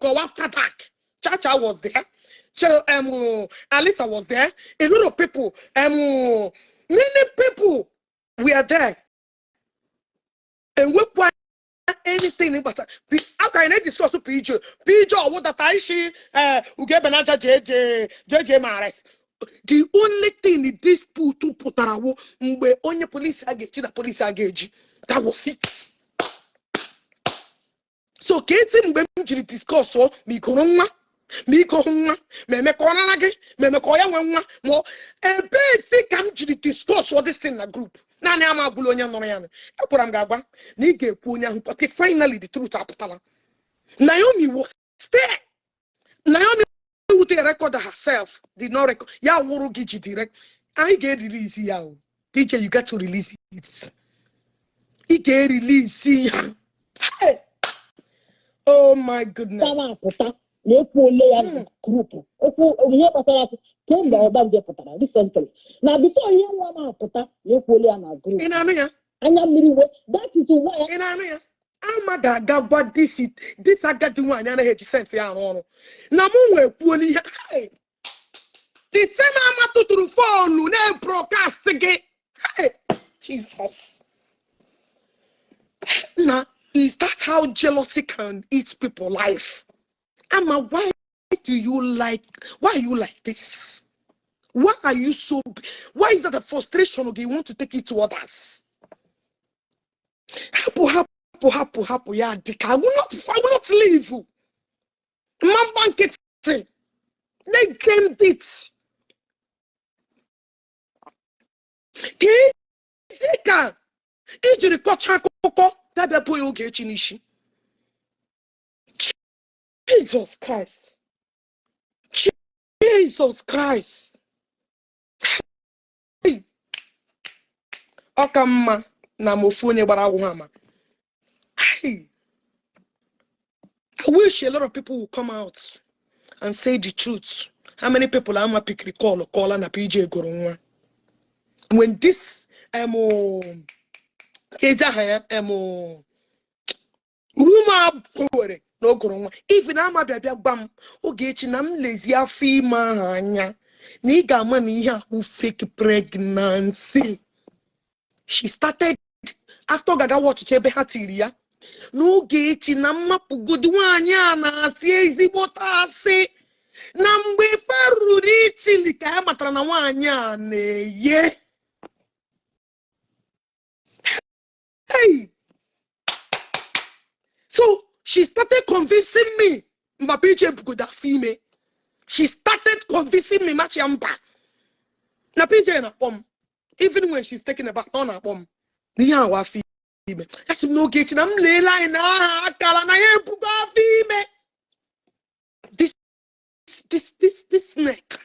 Ka after dark. Chacha was there. Alisa was there. A lot of people, many people were there. Enwekwa anything gbasara how can I discuss PJ? PJ ọwụdata isi Ugebe na JJ JJ Mares. The only thing this dispute pụtara wụ mgbe onye polisi a ga-eji na polisi a ga-eji. That was it. So ka eti mgbe m jiri discuss ma ikoro nwa, ma iko nwa, ma emeka ọ nara gị, ma emeka ọ ya nwe nwa, ma ebee si ka m jiri discuss this thing na group. Naanị ama agwụla onye nụrụ ya. Ekwara m gị agwa na ị ga-ekwu onye ahụ. Okay, finally the truth apụtala. Naomi was there. Naomi wute record herself did not record ya wụrụ gị ji direct. Anyị ga-erelease ya o. PJ, you got to release it. Ị ga-erelease ya. Hey! Oh my goodness. Apụta na ekwu ole ya na group okwu ihe gbasara kemgbe ọgbanje pụtara recently na before ihe nwa m apụta na ekwu ole ya na group. Ị na-anụ ya? Anya mmiri we. That is why. Ị na-anụ ya? Ama ga-aga gwa this agadi nwaanyị anaghị eji sense ya arụ ọrụ na mụ nwee kwuola ihe. Hey! The same ama tụtụrụ phone na-broadcast gị. Hey! Jesus. Na is that how jealousy can eat people life? Ama, why do you like, why are you like this? Why are you so, why is that a frustration? Okay, you want to take it to others. Hapụ, hapụ, hapụ, hapụ ya dịka I will not leave you. Mamba nkịtị. They claimed it. Ka ezi ka ijiri kọcha akụkọ dabịa bụ ya oge echi n'isi. Jesus Christ. Jesus Christ. Hey! Ọ ka mma na m ofu onye gbara agwụ ama. Hey! I wish a lot of people will come out and say the truth. How many people ama pickiri call call na PJ gụrụ nwa? When this keji aha ya rumor kwere na ọ gụrụ nwa, even ama bịa bịa gwa m Ogechi na m lezie afọ ime ahụ anya na ị ga-ama na ihe ahụ fake pregnancy. She started after ọ ga-aga ọchịchị ebe ha tiri ya n'oge echi na mmapụgodi nwaanyị a na-asị ezigbote asị na mgbe ife ruru n'Italy ka ya matara na nwaanyị a na-eye. Hey! So she started convincing me mba PJ bugodo afọ ime. She started convincing me machi ya mba na PJ na-akpọ m even when she's taking about ọ na-akpọ m na ihe awa afọ ime ya sị m n'oge echi na m leele anyị na aha akara na ya ebugo afọ ime. This snake,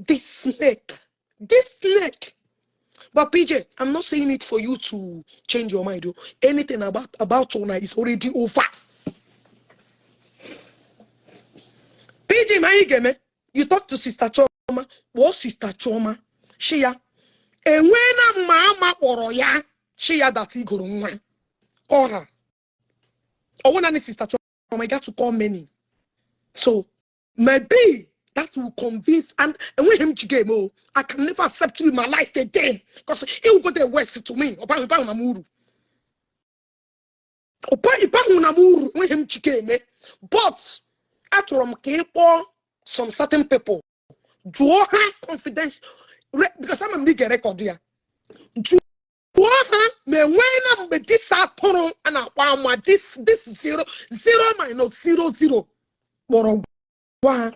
this snake, this snake. But PJ, I'm not saying it for you to change your mind, oh. Anything about Ona is already over. PJ, ma anyị ga-eme, you talk to Sister Chioma, kpọọ Sister Chioma, shi ya enweela mma ama kpọrọ ya, shi ya that igoro nwa ọha ọwụ naanị Sister Chioma. You got to call many, so maybe that will convince. And enweghị m ji ga-eme o. I can never accept you in my life again because it will go the worst to me. Ọba ịba na m uru, ọba ịba na m uru. Enweghị m ji ga-eme, but achọrọ m ka ị kpọọ some certain people, jụọ ha confidential, because ama m na ị ga-erecord ya. Jụọ ha ma enwee na mgbe this atụrụ a na-akpọ ama, this zero zero minus zero zero kpọrọ gwa ha.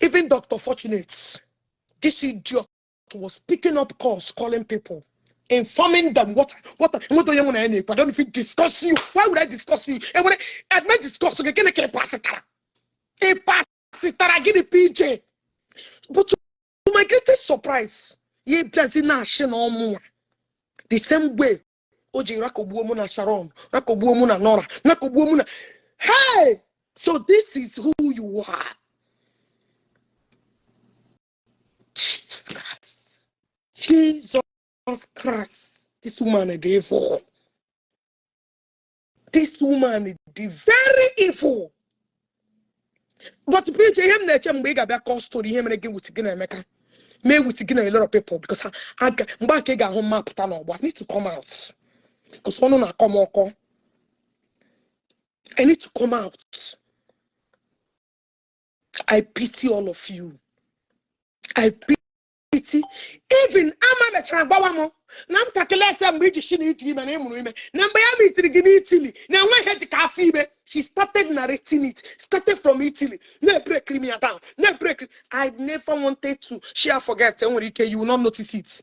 Even Dr. Fortunate, this idiot was picking up calls, calling people, informing them what onye mụ na ya na-ekwu. I don't even discuss you. Why would I discuss you? Enwere I discuss gị? Gịnị ka ị pasịtara? Ị pasịtara gịnị, PJ? But to my greatest surprise, ya bịazi na-ashị na ọmụnwa the same way o ji rakọgbuo mụ na Sharon, rakọgbuo mụ na Nora, rakọgbuo mụ na. Hey, so this is who you are. Jesus Christ, Jesus Christ, this woman is evil. This woman dị very evil. But PJ, ihe m na-eche mgbe ị ga-abịa kọọ story ihe mere gị with gị na Emeka mee with gị na a lot of people, because aga mgbe aka ị ga-ahụ mma pụta n'ọgbọ. I need to come out because ọnụ na-akọ m ọkọ. I need to come out. I pity all of you. I pity. Even ama mechara gbawa m na m calculate mgbe iji shi na iji ime na ịmụrụ ime na mgbe ya mitiri gị n'Italy na enwe ihe dị ka afọ ime. She started narrating it, started from Italy, na-break me down, na-break. I never wanted to share, forget. Enwere ike you will not notice it.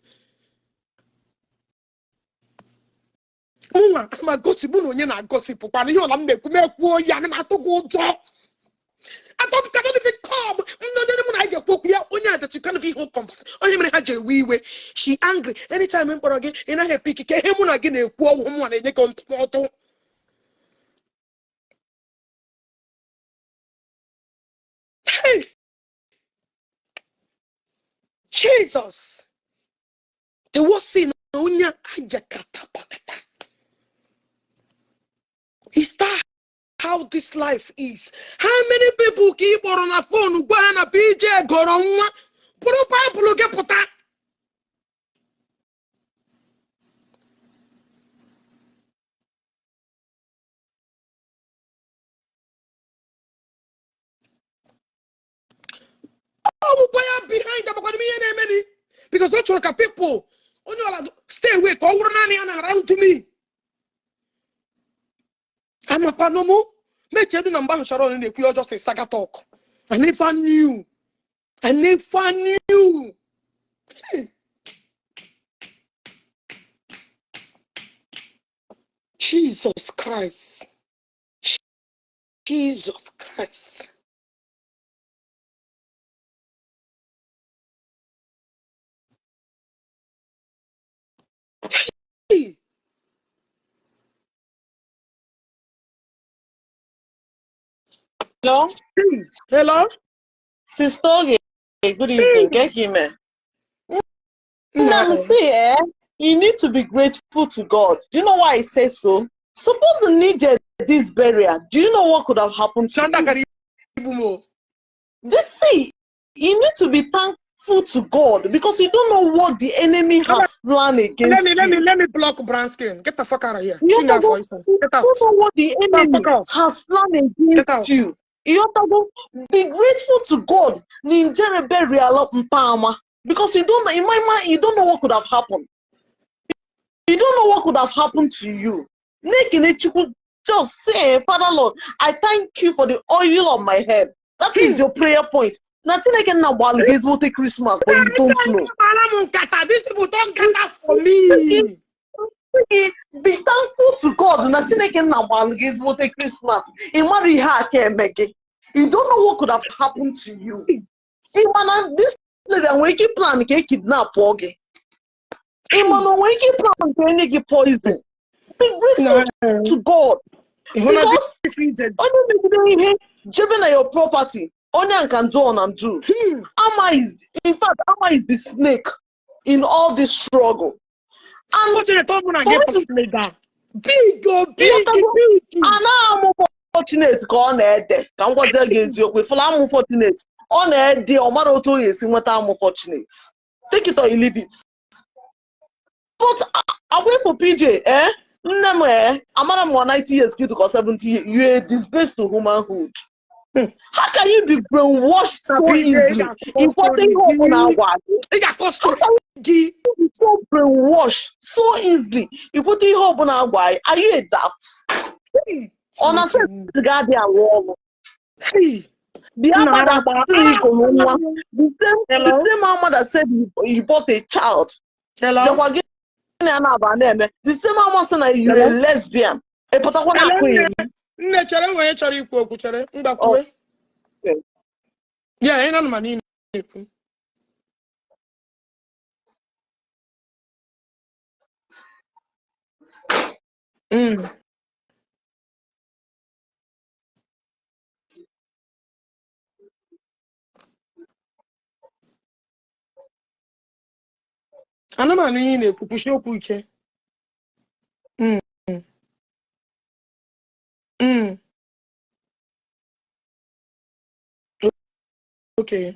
Mụnwa ama gossip na onye na-agosipụ kwana ihe ọla m na-ekwu m ekwuo ya na m atụ gị ụjọ. I don't cannot even come. No, no, no, I get woke ya onye that you can't even hold conversation. Onye mere ha ji ewe iwe. She angry. Anytime m kpọrọ gị, ị naghị epick ka ihe mụ na gị na-ekwu ọwụ mụ na-enye gị ndụmọdụ. Hey! Jesus! The worst thing onye ajakata pakata. Is that how this life is? How many people ka ị kpọrọ na phone gwa ha na PJ gọrọ nwa bụrụ Baịbụl gị pụta? Ọ bụkwa ya behind agbakwana m ihe na-eme ni because ọ chọrọ ka people onye ọla stay away ka ọ wụrụ naanị ya na around me. Amakwanụ mụ mechedu na mgbe ahụ Sharon na-ekwu ya ọjọọ si saga talk. I never knew. I never knew. Hey. Jesus Christ. Jesus Christ. Hey. Hello, Hello? Sister Oge, good evening. Get him. Nna. See, you need to be grateful to God. Do you know why I say so? Suppose you needed this burial. Do you know what could have happened to Chanda you? gara igbu m o. This, see, you need to be thankful to God because you don't know what the enemy has planned Let against me let me you. let me block brown skin. Get the fuck out of here. You Chinga don't for yourself. you Get out. don't know what the Get the enemy fuck out. has planned Get against out. you. You don't be grateful to God. Ninjere burial mpama because you don't know in my mind you don't know what could have happened. You don't know what could have happened to you. Nekene Chukwu, just say, Father Lord, I thank you for the oil on my head. That is your prayer point. Na Chineke nna gbalụ gị ezigbote Christmas, but you don't know. Mara m nkata. These people don't gather for me. Be thankful to God na Chineke nna gbalụ gị ezigbote Christmas. Ị mara ihe aka eme gị. You don't know what could have happened to you. Ị ma na this lady nwere ike plan ka e kidnap gị. Ị ma na o nwere ike plan ka enye gị poison. Be grateful to God. Ịhụ na Because this ije. onye megide ihe jebe na your property, onye can do on and do. Ama is, in fact, Ama is the snake in all this struggle. And Fortunate ọ bụ na for gị me to pụtara big oh big Ịghọtago? Big. Ana amụ Fortunate ka ọ na-ede ka m gwazie gị eziokwu ifụla amụ Fortunate ọ na-ede ọ mara otu ọ ga-esi nweta amụ Fortunate. Take it or you leave it. But I wait for PJ, eh? Nne m, amara m 90 years kid or 70 years, you are a disgrace to humanhood. How can you be brainwashed Na so PJ, ị easily? ga-akọ Ikweta ihe story ọbụla gị. agwa gị. Ị ga-akọ How story can gị. you be so brainwashed so easily? Ikweta ihe ọbụla agwa gị. Are you a daft? Ọ na sense ga-adị arụ ọrụ. Hey. The Nna ama that ara sị na ikoro nwa, the Hello? same ama that said you bought a child. Hello? Bịakwa gị na ya na-aba na-eme. The same ama sị na you a Hello? lesbian. Ị pụtakwa Hello, na-akụ nne. eri. Nne chere nwe onye chọrọ ikwu okwu chere mgbakwuwe. Okay. Ya ị na-anụ ma niile na-ekwu. Ana m anụ ihe ị na-ekwu, kwụsị okwu ike. Okay.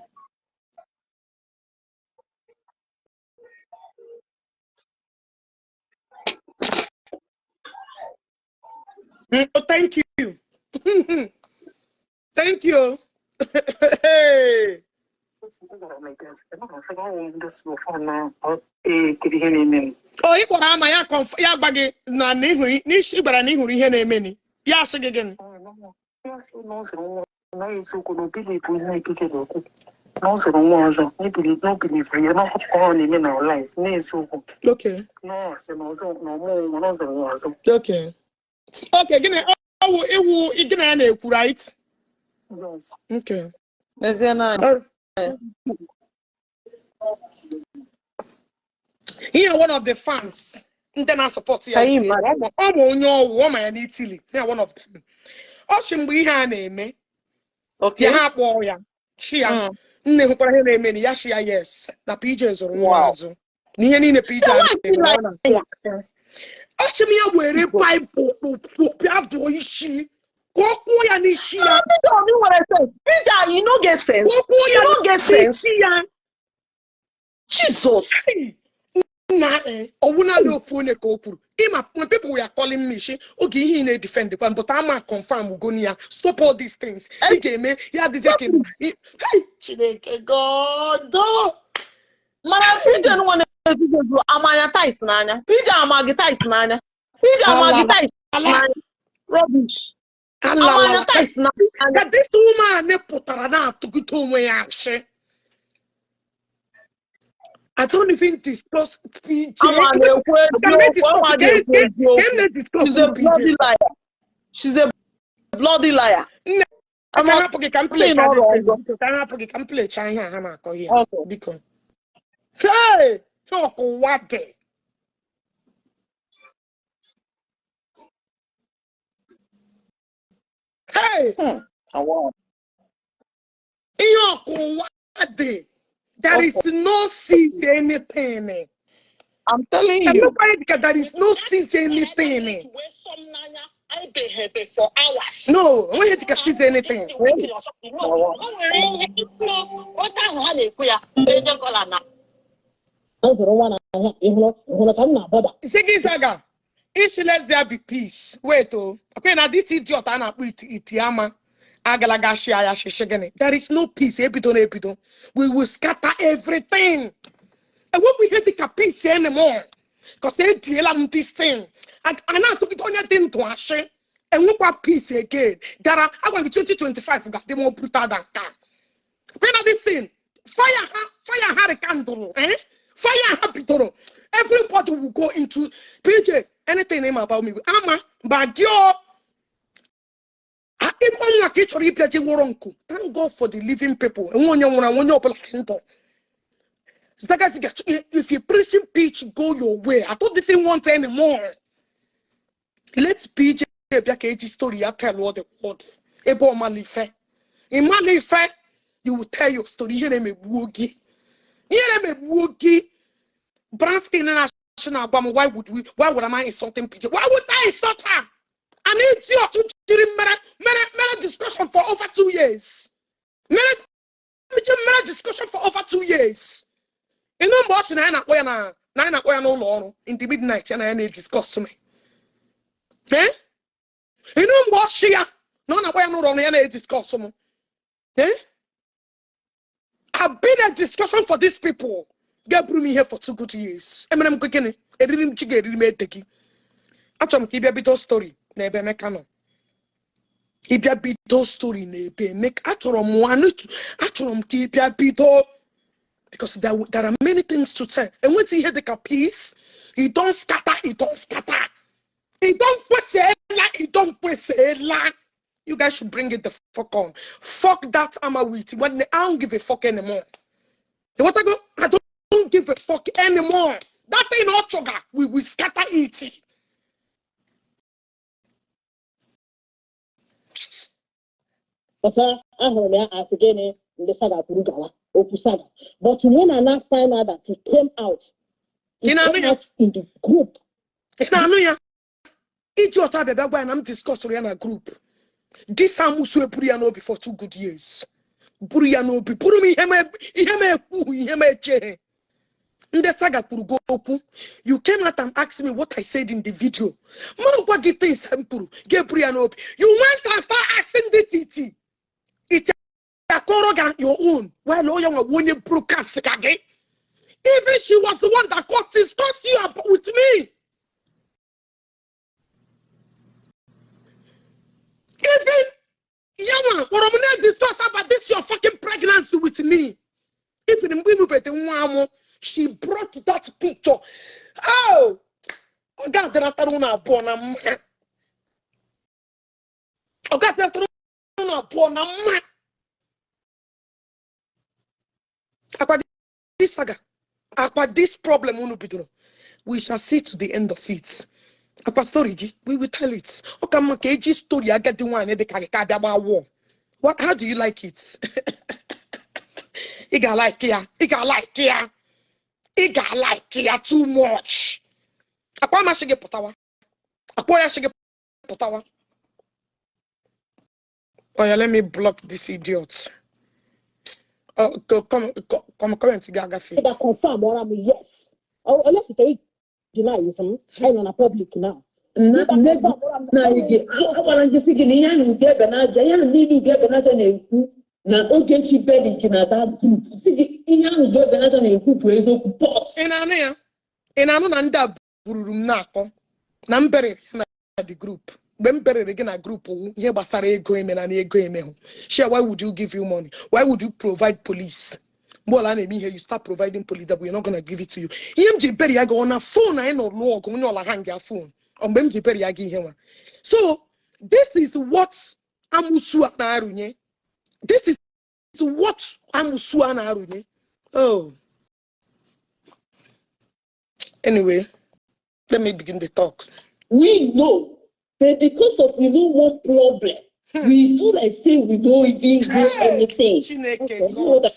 Oh, thank you. Thank you. Hey. Oh, ị kpọrọ ama ya ya gwa gị na na ị hụrụ n'isi ị gwara na ị hụrụ ihe na-emeni ya asị gị gịnị? Na eziokwu na obili bụ ihe ekike na-ekwu na ọ zụrụ nwa ọzọ na o biliviri ya na ọkụkọ ọ na-eme na online n'eziokwu na ọ sị na ọzọ na ọmụ nwa na ọ zụrụ nwa ọzọ. Okay, gịnị ọwụ iwu gị na ya na-ekwu, right? Yes. Okay. N'ezie na Ihe one of the fans ndị na-asọpọtụ ya Can you nke imagine? ọ ma onye ọwụ ọ ma ya n'Italy ya one of them. Ọ sị mgbe ihe a na-eme Okay. ya ha kpọọ ya shi ya nne hụkwara ihe na-eme ya shi ya yes na PJ zụrụ nwa azụ na ihe niile PJ So a why na-eme is he ọ like na-akụ aka. Ọ sị m ya were Baịbụl bịa dụọ isi ka ọ kwụọ ya n'isi ya. PJ obi nwere sense. PJ, you no get sense. Ka ọ kwụọ You ya no get sense. n'isi ya. Jesus. Na ọwụ naanị ofu onye ka o kwuru ịma when people were calling me shi oge ihe ị na-edefend kwa but ama confirm ugoni ya stop all these things ị ga-eme ya adịzie ka Hey, Chineke God oh! Mana PJ nwa na-ezuzu ezu amanya tais n'anya. PJ ama gị tais n'anya. PJ ama gị tais n'anya. Rubbish. Amanya tais n'anya. Ka this woman pụtara na-atụgide onwe ya ashị. I don't even discuss PJ. Ama na-ekwu eziokwu. Ama na-ekwu eziokwu. She's a bloody liar. She's a bloody liar. Nne, ka Ama m hapụ gị ka m play plechaa n'ụlọ this ọzọ. thing. Ka m hapụ gị ka m plechaa ihe a ha na-akọ ihe. Okay. Biko. Hey! Ọkụ ụwa dị. Hey! Wow. Ihe ọkụ ụwa dị. There is no cease anything. I'm telling you. Nobody because there is no cease anything. No, onweghị dịka cease anything. O nwere ihe otu ahụ ha na-ekwu ya ejegola na ọ zụrụ nwa n'ahịa ịhụrụ ka m na-abọda. Ziggy Zaga, ishi let there be peace. Wait oh. Okay, na this idiot a na-akpọ iti ama agalaga shia ya shishi gịnị. There is no peace. Ebido na ebido. We will scatter everything. Enwekwa ihe dịka peace anymore. Because ediela m this thing. A na-atụgide onye dị ndụ ashị. Enwekwa peace again. Dara agwa gị 2025 ga-adị more brutal than nke a. Okay, na this thing. Fire ha rekandụrụ. Eh? Fire ha bidoro. Everybody will go into PJ. Anything name about me. Ama bagio. Ịkpọ nwa ka ị chọrọ ịbịa je wụrụ nkụ. Thank God for the living people. Enwe onye nwụrụ anwụ, onye ọbụla dị ndụ. Zaga ziga, if you preaching peace, go your way. I don't even want anymore. Let PJ bịa ka eji story ya tell all the world. Ebe ọ mala ife. Ị mala ife, you will tell your story. Ihe na-emegbuo gị. Ihe na-emegbuo gị. Brown skin na-asị na-agwa m, why would we, why would am I insulting PJ? Why would I insult her? An idiot jiri mere discussion for over 2 years. Mere discussion for over 2 years. Ị nụ mgbe ọ sị na ya na-akpọ ya na ya na-akpọ ya n'ụlọ ọrụ in the midnight ya na ya na-ediscuss me. Eh? Ị nụ mgbe ọ sị ya na ọ na-akpọ ya n'ụlọ ọrụ ya na-ediscuss m. Eh? I've been a discussion for these people. Ga-eburu m ihe for 2 good years. Emere m gịnị? Eriri m ji gị, eriri m ede gị. Achọrọ m ka ị bịa bido story n'ebe Emeka nọ. Ị bịa bido story n'ebe Emeka. Achọrọ m achọrọ m ka ị bịa bido. Because there are many things to tell. Enwezi ihe dịka peace. You don't scatter, you don't scatter. You don't kwesịla, you don't kwesịla. You guys should bring it the fuck on. Fuck that ama with. When I don't give a fuck anymore. You want to go? I don't give a fuck anymore. That thing not sugar, we will scatter it. Ọsọ ahụrụ m ya asị gịnị ndị saga kwuru gawa okwu saga. But when I now find out that he came out, he Ị na-anụ came ya? out in the group. Ị na-anụ ya? Iji ọta abịa bịa gwa ya na m discussụrụ ya na group. This amusu eburu ya n'obi for 2 good years, buru ya n'obi, buru m ihe m ekwughị, ihe m echeghe. Ndị saga kwuru gị okwu. You came out and asked me what I said in the video. Mụ gwa gị things m kwuru, ga-eburu ya n'obi. You went and start asking the titi iti akọrọ gị your own. Well, onye nwa bụ onye broadcast ka gị. Even she was the one that got discuss you about with me. Even yanwa kpọrọ m na-discuss about this your fucking pregnancy with me. Even mgbe imubete nwa amụ, she brought that picture. Oh, ọ ga-adịratara ụnụ abụọ na mma. Ọ ga-adịratara ụnụ abụọ na mma. Akwa this saga, akwa this problem unu bidoro, we shall see to the end of it. Akwa story gị, we will tell it. Ọ ka mma ka eji story agadi nwaanyị dị ka gị ka abịa gbaa wall. What, how do you like it? Ị ga-like ya, ị ga-like ya, ị ga-like ya too much. Akwa amasị gị pụtawa, akwa ya sị gị pụtawa. Oh yeah, let me block this idiot. Oh, go, come, come, comment gị agafe. Ị ga-confirm ọra m, yes. Unless you tell deny m, anyị nọ na public now. Nna Ị ga nne confirm ọra m. Na anyị gị agwara gị sị gị na ihe ahụ nke ebe n'aja, ihe ahụ niile nke ebe n'aja na-ekwu na Ogechi Belik na that group, sị gị ihe ahụ nke ebe n'aja na-ekwu bụ eziokwu, but Ị na-anụ ya? Ị na-anụ na ndị a bururu m na-akọ na m bere na the group? Mgbe m berere gị na group wụ ihe gbasara ego emena na ego emehụ. Share, why would you give you money? Why would you provide police? Mgbe ọla na-eme ihe, you start providing police that we're not gonna give it to you. Ihe m ji bere ya gị ọ na phone, anyị nọ lụọ ọgụ, onye ọla ha nga phone. Ọ mgbe m ji bere ya gị ihe nwa. So this is what amusu a na-arụnye. This is what amusu a na-arụnye. Oh, anyway, let me begin the talk. We know, but because of we no want problem, we do like say we no even hear Hey! anything. Chineke. Okay. So God.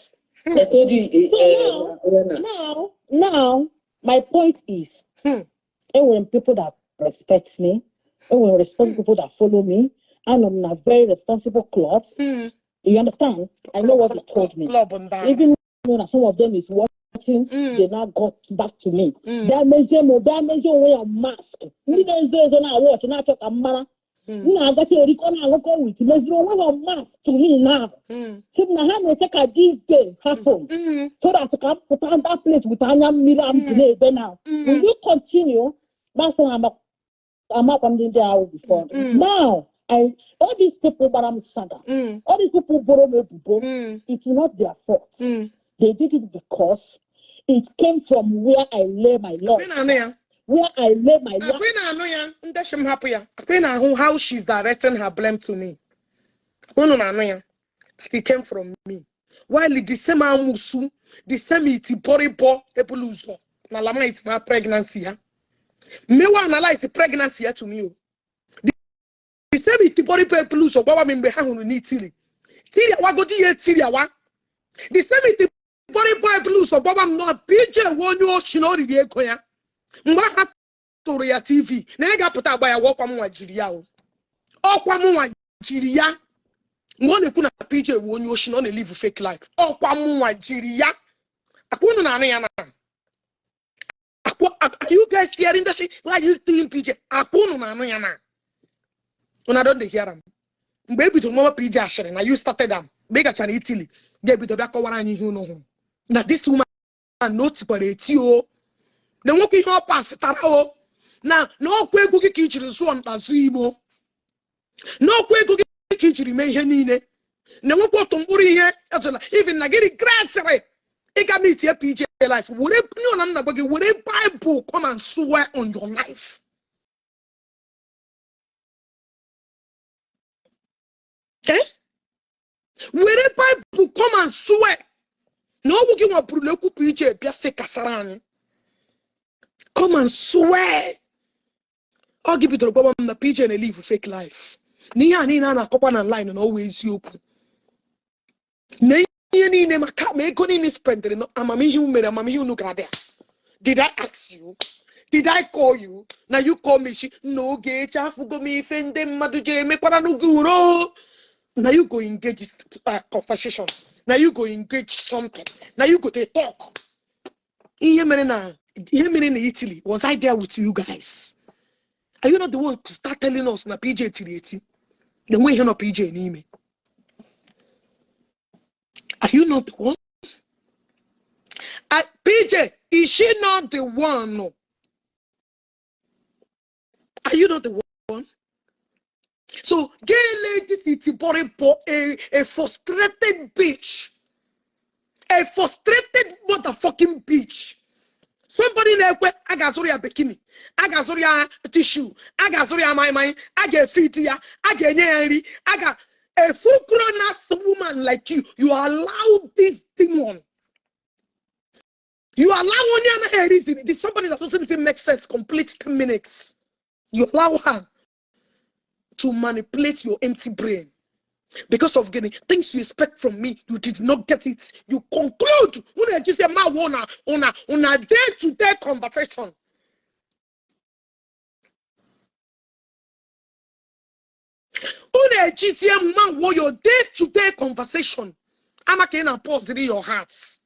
I told you, So now, now, my point is, enwere m people that respect me, enwere responsible people that follow me, and I'm in a very responsible clubs. You understand? I know what they told me. Club ndị ahụ. Even though that some of them is watching, they now got back to me. Bịa mezie m, bịa mezie onwe ya mask. Ndị na-ezo ezo na-watch na-achọ ka m mara. M na-agacha erikọ na-aṅụkọ with meziri onwe ha mask to me now. Sị m na ha na-eche ka this day happen so that ka m pụta that place with anya mmiri a m ji na-ebe now. Will you continue? That's why amakwa m ndị ahụ before. Now, all these people gbara m saga, all these people boro m ebubo, it's not their fault. They did it because it came from where I lay my love, Akwa ị na-anụ ya? where I lay my life. Akwa ị na-anụ ya? Ndị shi m hapụ ya. Akwa ị na-ahụ how she's directing her blame to me? Akwa unu na-anụ ya? That it came from me. While the same amusu, the same itiboribo ebulu ụzọ na lamite ma pregnancy ya. Mewa analyze pregnancy ya to me o. The same itiboribo ebulu ụzọ gbawa m mgbe ha hụrụ n'itiri. Tiri awagodi ya etiri awa. The same itiboribo ebulu ụzọ gbawa m na PJ nwe onye oshi na o riri ego ya. Mgbe ha tụrụ ya TV na ya ga-apụta agba ya, ọkwa m nwa jiri ya o. Ọkwa m nwa jiri ya. Mgbe ọ na-ekwu na PJ wu onye oshi na ọ na-elive fake life, ọkwa m nwa jiri ya. Akwa unu na-anụ ya na akwa? Are you guys hearing that shit? Why are you doing PJ? Akwa unu na-anụ ya na unu don dey hear am? Mgbe e bidoro mama PJ ashịrị na you started am. Mgbe ị gachara Italy, ga-ebido bịa kọwara anyị ihe unu hụrụ na this woman na o tikwara eti o, na enwekwa ihe ọ pasịtara o, na ọkwa ego gị ka i jiri zụọ ntazu igbo, na ọkwa ego gị ka i jiri mee ihe niile, na enwekwa otu mkpụrụ ihe ejela, even na gị regretịrị ịga meet PJ life. Were nye na m na-agwa gị, were Bible come and swear on your life. Eh? Were Bible come and swear na ọgwụ gị nwapụrụ ekwu PJ bịa sị kasara anyị. Come and swear. Ọ gị bidoro gwawa m na PJ na-elive fake life, na ihe a niile a na-akọkwa na line na ọwa eziokwu, na ihe niile maka ma ego niile spendịrị na amamihe unu mere, amamihe unu gara bịa. Did I ask you? Did I call you? Na you call me. Shi n'Ogechi, afụgo m ife ndị mmadụ ji emekwara n'ugwu uro. Na you go engage conversation. Na you go engage something. Na you go dey talk. Ihe mere na Italy, was I there with you guys? Are you not the one to start telling us na PJ tiri eti na enwe ihe nọ PJ n'ime? Are you not the one? PJ, is she not the one? Are you not the one? So, gay lady city body, a frustrated bitch. A frustrated motherfucking bitch. Somebody na-ekwe a ga-azụrụ ya bikini, a ga-azụrụ ya tissue, a ga-azụrụ ya maịmaị, a ga-efiti ya, a ga-enye ya nri, a ga a full grown ass woman like you, you allow this demon. You allow onye anaghị reason. It is somebody that doesn't even make sense. Complete 10 minutes. You allow her to manipulate your empty brain. Because of getting things you expect from me, you did not get it. You conclude una just say, ma una una una day-to-day conversation. Una ejizie ma wo your day-to-day conversation. Ama ka ị na-pause your hearts.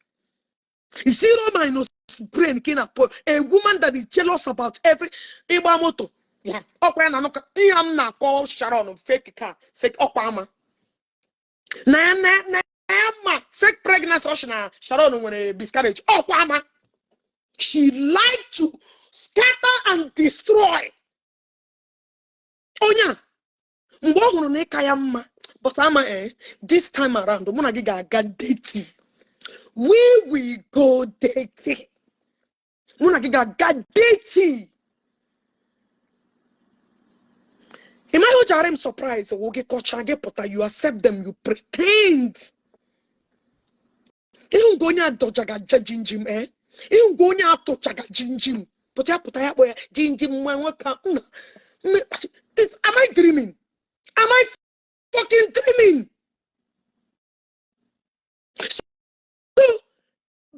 Zero minus brain ka ị na-pause. A woman that is jealous about every ịgba moto. Ya, ọkwa ya na anụka ihe m na-akọ Sharon fake car, fake ọkwa ama. Na na na ma fake pregnancy ọ sị na Sharon nwere miscarriage ọkwa ama. She like to scatter and destroy. Onye a mgbe ọ hụrụ na ịka ya mma, but ama this time around mụ na gị ga-aga dating. We will go dating. Mụ na gị ga-aga dating. Ị maghị o jara m surprise wụ gị kọcha gị pụta, you accept them, you pretend. Ịhụ nke onye adọchaga jinjim ịhụ nke onye atụchaga jinjim pụta pụta ya kpọ ya jinjim nwa nwoke a, nna am I dreaming? Am I fucking dreaming? So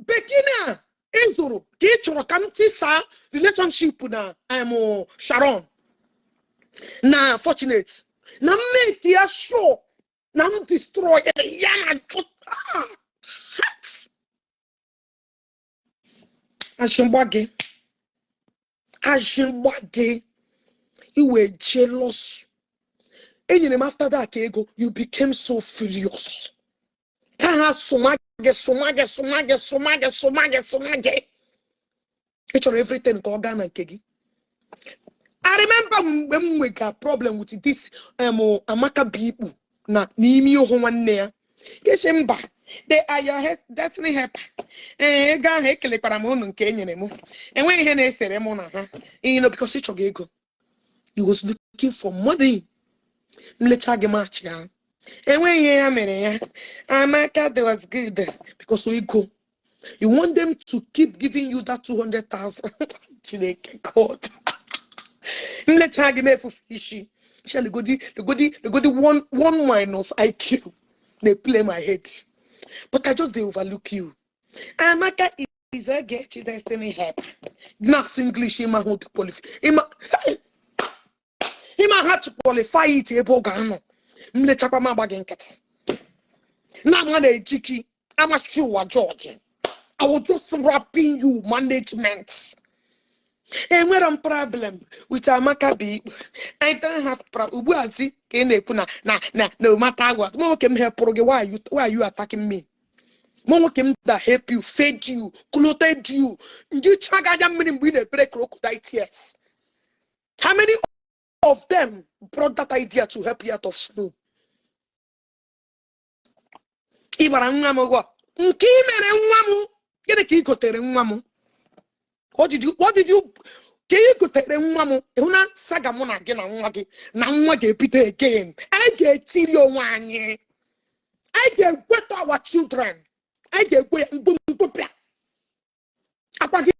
bekini a ị zụrụ ka ị chọrọ ka m tisaa relationship na Sharon na Fortunate na m make ya sure na m destroy ya na shit. Ashịmgba gị, ashịmgba gị, iwe jealous. Enyere m after that ka ego, you became so furious. Ka ha sụma gị, sụma gị, sụma gị, sụma gị, sụma gị, sụma gị. Ị chọrọ everything ka ọ gaa na nke gị. I remember mgbe m nwega problem with this Amaka Bikpu na n'ime ihu nwanne ya. Kechi mba, they are your destiny helper. Ee, ego ahụ ekelekwara m unu nke e nyere m. Enweghị ihe na-esere mụ na ha. You know, because ị chọrọ ego. He was looking for money. Mlecha gị match ya. Enweghị ihe ya mere ya. Amaka was good because ego. You want them to keep giving you that 200,000. Chineke God. Mlecha gị na-efufe isi. Legodi, legodi, legodi one minus IQ. They play my head. But I just they overlook you. Amaka is a get you destiny help. Not English, ima how to qualify. Ima how to qualify it ebe ọ ga-anọ. Mlechakwa m agba gị nkịtị. Na ama na-ejiki amachi ụwa George. I was just wrapping you management. Enwere m problem with Amaka Bikpu. I don't have problem. Ugbu a zi ka ị na-ekwu na na na no matter what. Mụ nwoke m helpụrụ gị, why are you attacking me? Mụ nwoke m that help you, fed you, clothed you. Ndị chaga anya mmiri mgbe ị na-ebere crocodile tears. How many of them brought that idea to help you out of snow? Ị gbara nwa m ụgwọ. Nke ị mere nwa m, gịnị ka ị gotere nwa m? What did you ka ị gotere nwa m? Ịhụ na saga mụ na gị na nwa gị na nwa ga-ebido again. Anyị ga-etiri onwe anyị. Anyị ga-egweta our children. Anyị ga-egwe ya mgbomgbopịa. Akwa gị,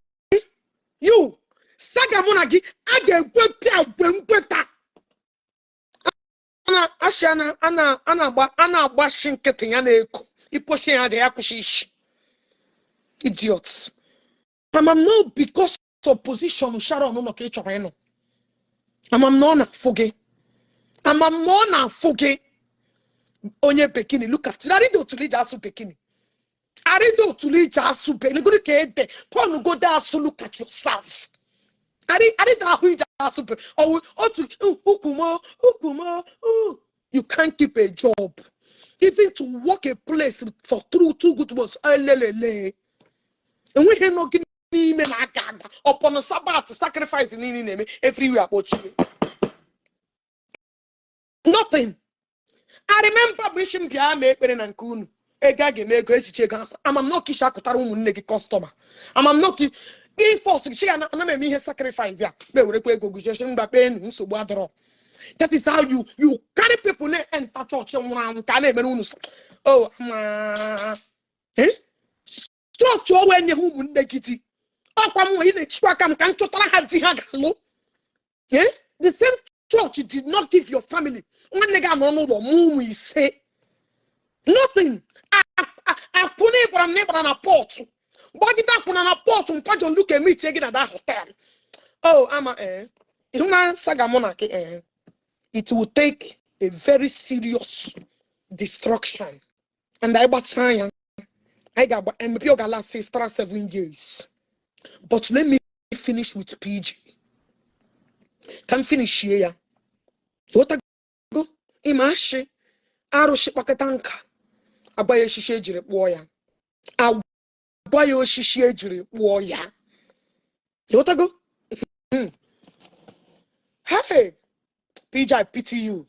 you, saga mụ na gị, a ga-egwepịa gwemgweta. A na-agbashi nkịtị ya na-eko. Iposhi ya aja ya kwụsị ishi. Idiots. Mama, no, because Ọsọ position Sharon nọ ka ị chọrọ ịnọ. Ama m na ọ na-afụ gị. Ama m na ọ na-afụ gị. Onye bekini, look at arịda otulu iji asụ bekini. Arịda otulu iji asụ bekini. Gịnị ka ede? Tọn godo asụ, look at yourself. Arịda ahụ iji asụ bekini. Ọwụ otu ukwu mo, ukwu mo. You can't keep a job. Even to work a place for 2 good months. Elelele. Enweghị nọ gị n'ime na-aga aga. Upon Sabbath sacrifice niile na-eme everywhere akpọchie. Nothing. I remember mgbe isi m bịa ma ekpere na nke unu. Ego a ga-eme ego echiche ego ahụ. Ama m na ọkịsha akụtara ụmụnne gị customer. Ama m na ọkị gị force gị ya na ana m eme ihe sacrifice ya. Ma ewerekwa ego gị jeshi mgba kpee enu nsogbu adọrọ. That is how you carry people na-enter church nwụrụ anwụ ka a na-emere unu. Oh, ma. Eh? Chọọchị ọwa enyeghị ụmụnne gị di. Ọkwa m nwe ị na-echikwa aka m ka m chọtara ha di ha ga-alụ. Eh? The same church did not give your family. Nwanne gị anọ n'ụlọ mụ ụmụ 5. Nothing. Akwụna ị gwara m na ị gbara na port. Gbagide akwụna na port mpa John Luke emitie gị na that hotel. Oh, ama eh. Ịhụ na saga mụ na gị eh. It will take a very serious destruction. And anyị gbachaa ya, anyị ga-agba MP ọ ga-last extra 7 years. But let me finish with PG. Ka m finishie ya. Ghọtago? Ịma ashị arụsị kpakọta nka agba ya osisi ejiri kpụọ ya. Agba ya osisi ejiri kpụọ ya. Ghọtago? Hey, PG, I pity you.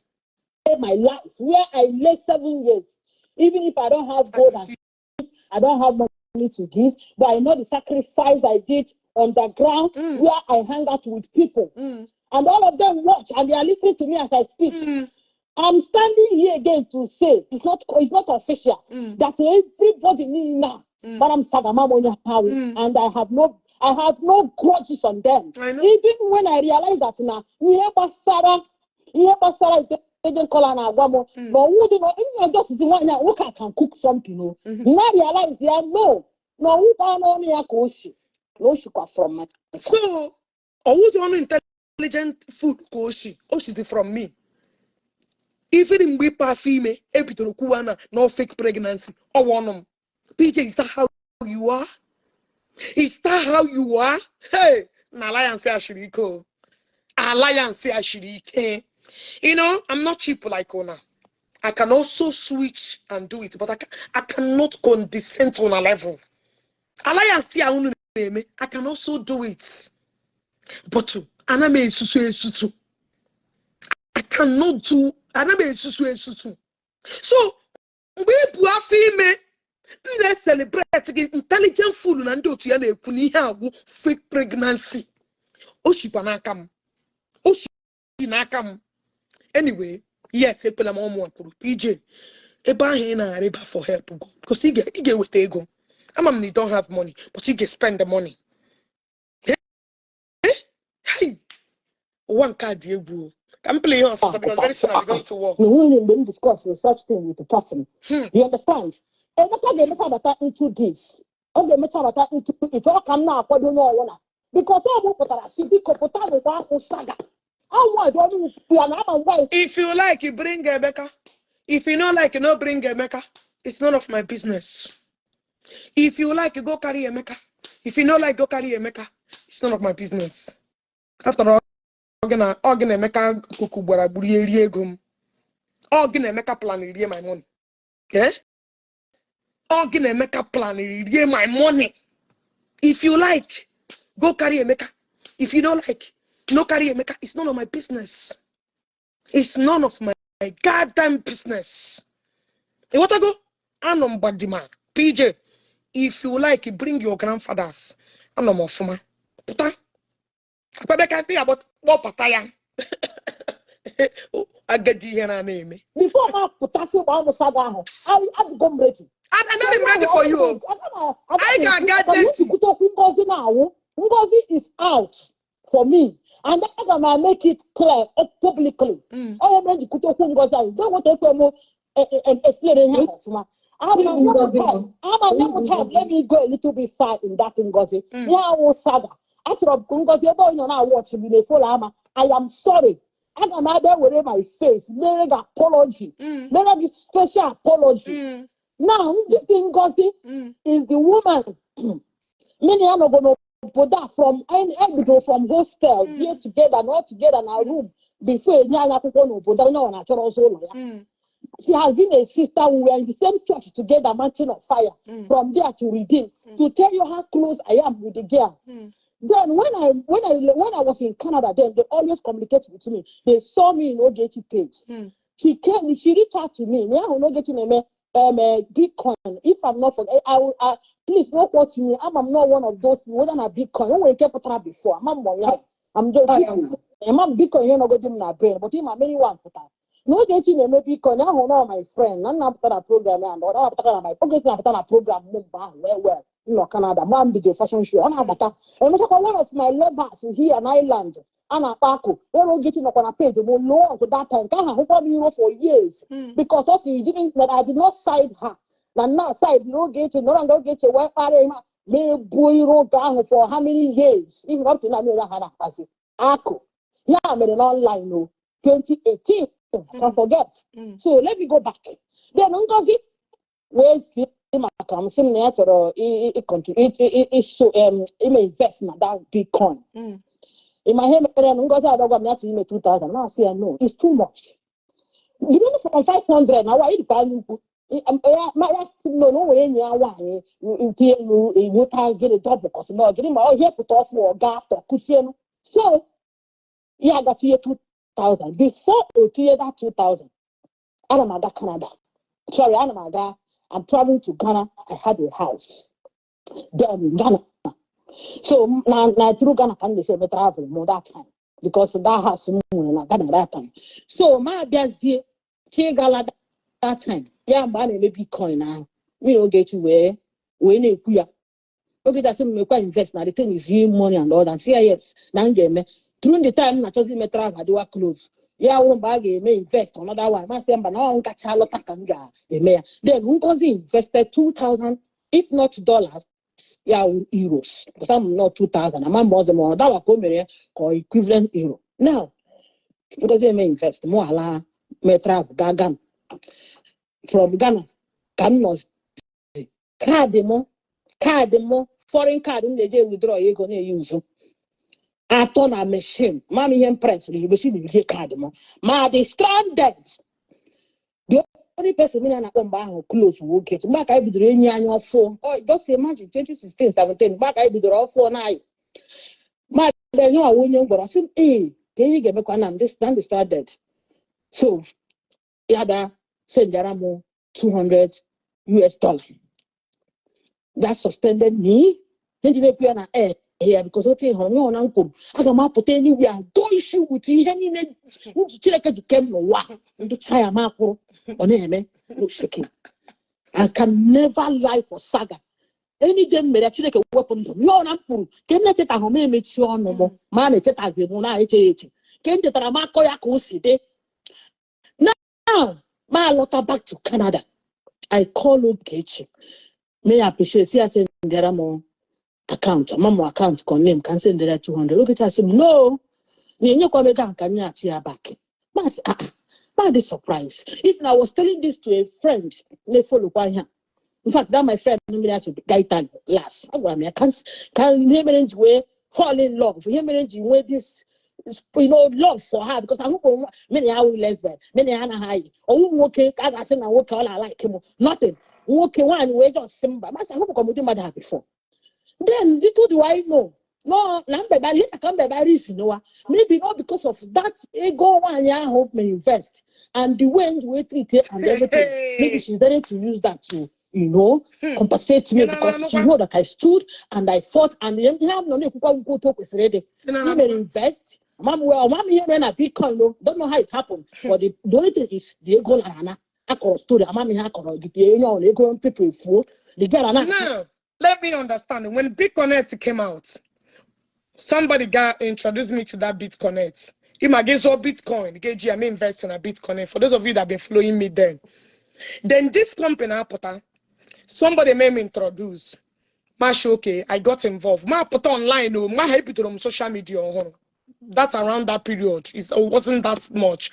My life where I lay 7 years, even if I don't have I gold and pity I don't have money to give, but I know the sacrifice I did on the ground where I hang out with people. And all of them watch and they are listening to me as I speak. I'm standing here again to say it's not official that everybody need now. But I'm Sagama and I have no grudges on them. I know. Even when I realize that now, ihe gbasara intelligent caller na-agwa m na ọwụ dị na nna just si nwaanyị a nwoke a can cook something o. Na realize ya no na ọwụkwa n'ọnụ ya ka o si na o sikwa from my So, ọwụzi ọnụ intelligent food ka o si o sizi from me. Even mgbe ịpa afọ ime ebidoro kwuwa na no fake pregnancy ọwa ọnụ m. PJ, is that how you are? Is that how you are? Hey, na alliance a shiri ike o. Alliance a shiri ike. I'm not cheap like una. I can also switch and do it, but I cannot condescend to una level. Alliance a unu na-eme, I can also do it. But ana m esusu esusu. I cannot do, ana m esusu esusu. So, mgbe ị bu afọ ime, m na-celebrate gị intelligent fool na ndị otu ya na-ekwu na ihe agwụ fake pregnancy. O sikwa n'aka m. O si n'aka m. Anyway, yes, ekwela m ọmụ kwuru PJ ebe ahụ ị na-arịba for help go because ị ga-eweta ego. Ama m na you don't have money, but you ga-spend the money. Hey, ụwa nke a dị egwu o. Ka m play ihe ọsọsọ because very soon I'll be going to work. Na enweghị mgbe m discuss such thing with the person. You understand? Emeka ga-emecha bata into this. Ọ ga-emecha bata into it. Ọ ka m na-akwado onye ọbụla. Because ọ bụ pụtara si biko pụta n'ụkwa akwụ saga. Anwụ a dị ọnụ ukwu ya na ama ngwa. If you like, you bring Emeka. If you not like, you no bring Emeka. It's none of my business. If you like, you go carry Emeka. If you not like, go carry Emeka. It's none of my business. After all, ọ gị na Emeka kuku gbara gburu rie ego m. Ọ gị na Emeka plan rie my money. Eh? Ọ gị na Emeka plan rie my money. If you like, go carry Emeka. If you don't like, no carry Emeka. It's none of my business. It's none of my goddamn business. You want to go? Anọ m gbadima. PJ, if you like, bring your grandfathers. Anọ m ọfụma. Pụta. Akpabeka mkpi ya kpọpụta ya. Agadi ihe na na-eme. Before ma pụtasị gbaa m saga ahụ, adịgo m ready. I'm ready for you. Anyị ga-aga dating. Kwute okwu Ngozi na-awụ. Ngozi is out for me. And aga m make it clear publicly. Onye mere ji kwute okwu Ngozi ahụ, don't want to ekwe m explain ihe ahụ ọfụma. Ama nye m time, ama nye m time, let me go a little bit far in that Ngozi. Ihe awụ saga. Achọrọ m ka Ngozi, ebe ọ nọ na-watch m, na-efollow ama. I am sorry. Aga m abịa were my face mere gị apology, mere gị special apology. Now, this Ngozi is the woman many ya nọgo n'obodo a from anyị bidoro from hostel, bie together, not together na room before enye anyị akwụkwọ n'obodo. Onye ọ na-achọrọ ọzọ ụlọ ya. She has been a sister. We were in the same church together, Mountain of Fire. From there to Redeem. To tell you how close I am with the girl. Then when I was in Canada, then they always communicate with me. They saw me in Ogechi page. She came, she reached out to me. Yeah, Ogechi name Bitcoin. If I'm not for I will I, please no quote me. I'm not one of those whether na Bitcoin. When we kept before, I'm not, I'm just I'm Bitcoin, you know, go na brain, but in my many one pụtara. Na Ogechi na-eme Bitcoin ahụ na my friend na nna pụtara na program ya na ọ na-apụtara na my Ogechi na-apụta na program m mgbe ahụ well nọ Canada ma m bido fashion show, ọ na-abata. Emechakwa, one of my lovers here in Ireland a na-akpa akụ ere Ogechi nọkwa na page m lụọ ọgụ that time ka ahụ ahụkwa m iro for years because also you didn't that I did not side her na na side na Ogechi nọrọ nga Ogechi wee kparịa ma na-ebu iro oge ahụ for how many years, even up to now mere ha na-akpazi akụ ya mere na online o 2018. I can forget. So let me go back. Then Ngozi wee si maka m sị m na ya chọrọ iso ime invest na that Bitcoin. Ịma ihe mere na Ngozi adọgwa m ya chọrọ ime 2000, na-asị ya no, it's too much. Bido from 500 na wa ịdịkwa anya ukwu ya ma ya sị m no, na o nwere enyi ya nwaanyị nke elu enweta gịnị double kọsị na gịnị ma ọ ihe pụta ọfụ ọ gaa after kụsienu. So ya aga tinye 2000. Before o tinye that 2000, ana m aga Canada, sorry, ana m aga, I'm traveling to Ghana. I had a house then in Ghana, so na through Ghana ka m na-esi eme travel mo that time because that house m nwere na Ghana that time. So ma abịazie chigala that time ya mgbe a na-eme Bitcoin ahụ, nwunye Ogechi wee na-ekwu ya. Ogechi asị m mekwa invest na the thing is real money and all that. Say yes, na m ga-eme. Through the time m na-achọzi ime travel adịwa close, ya wụrụ mgbe a ga-eme invest another one, masị mba na ọ nkacha lọta ka m ga-eme ya. Then Ngozi invested 2000, if not dollars, ya wụ euros, because I'm not 2000 ama mgbe ọzọ ma ọ dawa ka o mere ya ka ọ equivalent euro. Now Ngozi eme invest, mụ ala mee travel gaa Ghana. From Ghana ka m nọzi, kaadị mụ foreign card m na-eji withdraw ego na-eyi uzu atọ na machine ma m ihe m pressịrị, machine rie kaadị m, ma dị stranded. The only person m na-akpọ mgbe ahụ close wụ Ogechi. Mgbe aka anyị bidoro enyi anyị ọfụ. Oh, just imagine, 2016 17, mgbe aka anyị bidoro ọfụ na anyị ma bịa nye ọwa onye m gwara sị m ee ka ihe ga-emekwa na ndị stranded. So ya bịa sendara m 200 US dollar that suspended me. Ndị na-ekwu ya na air ya because otu ihe onye ọ na m kwuru aga m apụta anywhere dọọ isi with ihe niile nji Chineke ji kem n'ụwa ndụcha ya ma akwụrụ ọ na-eme. No shaking. I can never lie for saga. Any day m mere ya, Chineke wepụ ndụ m. Ya ọ na m kwuru ke m na-echetahụ m emechi ọnụ m ma a na-echetazi m na-eche ya eche ke m chetara m akọ ya ka o si dị. Now ma alọta back to Canada, I call Ogechi, may appreciate si ya sendara m account, ama m account ka name ka m sendara 200. Ogechi asị m no, na-enyekwa m ego ahụ ka m nyeghachi ya back. Mas ah ah, ma dị surprise. If I was telling this to a friend na-efollowkwa ihe a, in fact that my friend mmiri asị gaa Italy last, agwara m ya ka ihe mere m ji wee fall in love, ihe mere m ji nwee this love for her, because ahụkwa nwa mene ya wụ lesbian, mene ya anaghị ayị ọwụ nwoke ka a ga-asị na nwoke ọ na-alike m nothing, nwoke nwaanyị wee just sị mba masị ahụkwa m ụdị mmadụ ha before. Then little do I know no na mbeba later ka mbeba isi n'ụwa, maybe not because of that ego nwaanyị ahụ may invest and the way we treat her and everything, maybe she's ready to use that to compensate me Ị na-anụkwa? because she know that I stood and I fought and ihe m nọ na-ekwukwa nkwu otu o kwesịrị ịdị. Ị na-anụkwa? He may invest. Mama, well, mama ihe mere na Bitcoin no, don't know how it happened, but the only thing is the ego lara ana akọrọ story ama m ihe akọrọ gị onye ọbụla ego people efuo the girl ana. Now, let me understand. When BitConnect came out, somebody got introduced me to that BitConnect. Imagezo Bitcoin, KG, I'm investing in a BitConnect. For those of you that have been following me then. Then this company, apụta, somebody made me introduce. Mashi, okay, I got involved. Ma pụta online o, mgbe ahụ ebidoro m social media ọhụrụ. That's around that period. It wasn't that much.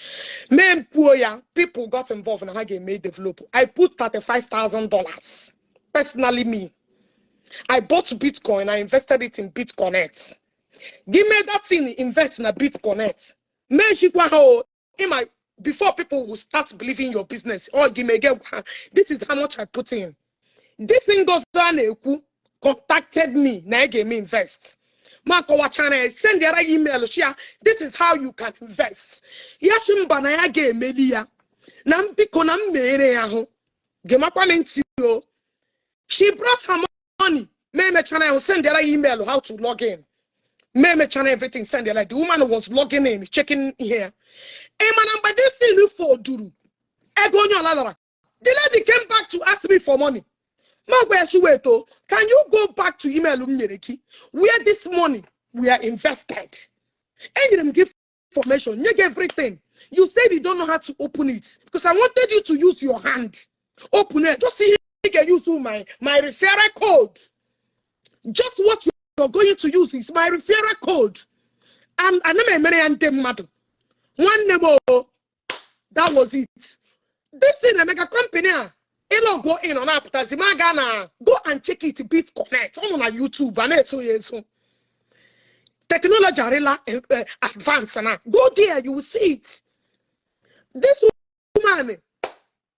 Mee m kwuo ya, people got involved na ha ga-eme develop. I put $35,000. Personally, me. I bought Bitcoin. I invested it in BitConnect. Give me that thing, invest in a BitConnect. Mejikwa ha o, in my before people will start believing your business. Or give me get, this is how much I put in. This thing goes on, contacted me na ege me invest. Ma kọwachara ya, send ya email shia, this is how you can invest. Ya sị mba, na ya ga-emeli ya. Na m biko na m mere ya hụ. Gemakwa m ntị o. She brought her money. Ma emechara ya, send ya email how to log in. Ma emechara everything, send ya. The woman was logging in, checking here. Ị ma na mgbe this thing fọdụrụ, ego onye ọla lara. The lady came back to ask me for money. Ma gwa ya sị, "Wait o, can you go back to email m nyere gị where this money we are invested? Enyere m gị information, nye gị everything. You said you don't know how to open it because I wanted you to use your hand. Open it. Just see, you can use my referral code. Just what you're going to use is my referral code." And ana m emere ya ndị mmadụ. Nwanne m o, that was it. This thing Emeka company a ịlọgụọ in, ọ na-apụtazi ma gaa na go and check it, BitConnect. Ọ nọ na YouTube, a na-eso ya eso. Technology arịla advance na go there, you will see it. This woman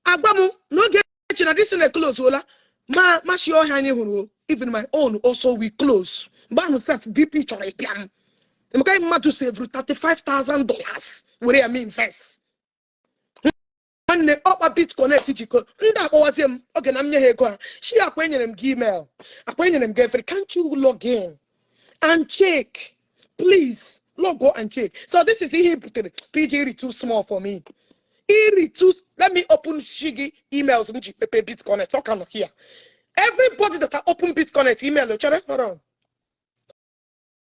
agba m n'oge echi na this thing close ola ma mashi ọhịa anyị hụrụ o. Even my own also we close. Mgbe ahụ set BP chọrọ ịpịa m. Emeka, mmadụ sevuru $35,000 were ya mee invest. Nwanne, ọkpa BitConnect jikọ ndị akpọwazie m oge na m nye ha ego ha shi akwa. Enyere m gị email, akwa enyere m gị every. Can't you log in and check? Please log go and check. So this is ihe i butere. PJ iri too small for me, iri too. Let me open shigi emails m ji mepe BitConnect. Ọ ka nọ here. Everybody that I open BitConnect email, chere, hold on.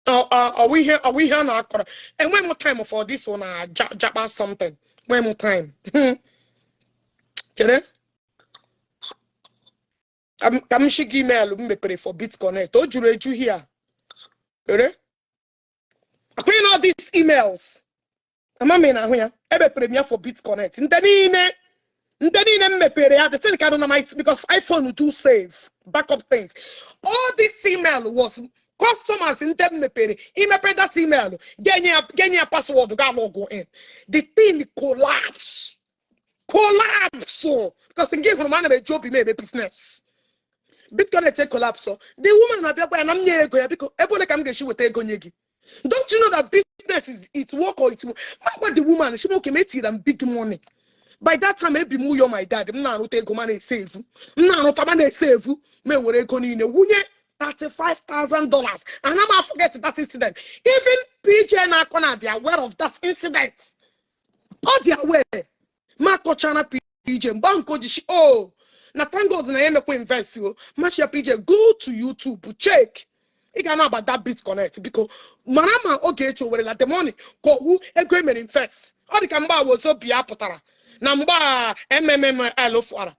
Ọwụ ihe a na-akọrọ, enwe m time for this one na japa something. Nwee m time. Chere ka m shi gị email m mepere for BitConnect. O juru eju here. Chere, akwụghị na all these emails ama m na ahụ ya. Emepere m ya for BitConnect. Ndị niile m mepere ya, the thing ka nọ na my, because iPhone do save backup things. All this email was customers ndị m mepere. Imepe that email, ga-enye ya password, ga log in. The thing collapse, collapse, because nke hụrụ m, ana m eji obi m eme business. BitConnect collapse. The woman na-abịakwa ya na m nye ego ya. Biko, ebe ole ka m ga-esi weta ego nye gị? Don't you know that business is it work or it ma gwa the woman shi m, okay, m etiri m big money. By that time ebi m ụyọ my dad. M na-arụta ego ma na-esevu, m na-arụta ma na-esevu, ma ewere ego niile wunye $35,000. And I'm forget that incident. Even PJ na-akọ na dị aware of that incident. Ọ dị aware. Ma kọchara PJ mgbe ahụ nke o ji shi, oh, na thank God na ya emekwa invest o. Machia PJ, go to YouTube, check. Ị ga na-agba that BitConnect. Biko mara ma Ogechi o werela the money ka ọwụ ego emere invest. Ọ dị ka mgbe a Wozobia pụtara na mgbe a MMML fụara,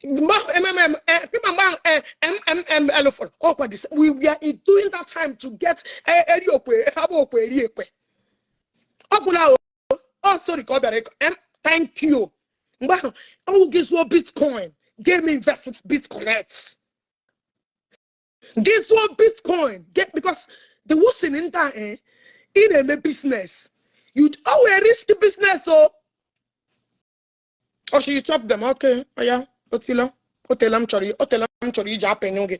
mgbe ahụ MMM kịma, mgbe ahụ MMML fụara ọkwa this. We were in doing that time to get eri okwe aba okwe eri ekwe. Ọ gwụla o. Ọ story ka ọ bịara ịkọ. Thank you. Mgbe ahụ ọwụ gị zụọ Bitcoin, ga-eme invest in BitConnect, gị zụọ Bitcoin get, because the worst thing in that, ị na-eme business, you always risk business o. Or you chop them. Okay, oya, otila otela m chọrọ, otela m chọrọ iji apịnyụ gị.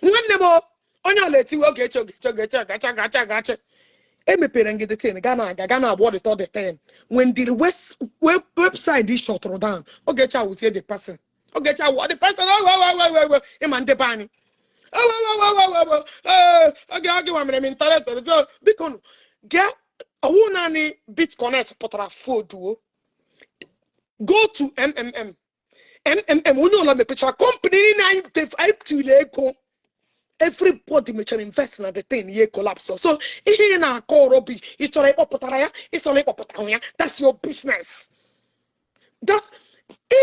Nwanne m o, onye ọla etiwe Ogechi, Ogechi, Ogechi, gacha gacha gacha. Emepere ngị the thing, ga na-aga, ga na-agba the thing. When the website is shut down, Ogechi awụzie the person. Ogechi awụ the person. Oh, oh, oh, oh, oh, ịma ndị be anyị. Oh, oh, oh, oh, oh, oh, oh, oge oge nwa mere m internet. So biko nụ, gee, ọwụ naanị BitConnect pụtara foduo. Go to mmm mmm, onye ọla mepechara company niile anyị tiri ego. Everybody mechara invest na the thing, ihe collapse. So ihe ị na-akọ ọrụ bụ ị chọrọ ịkpọpụtara ya, ị chọrọ ịkpọpụtara ya, that's your business. That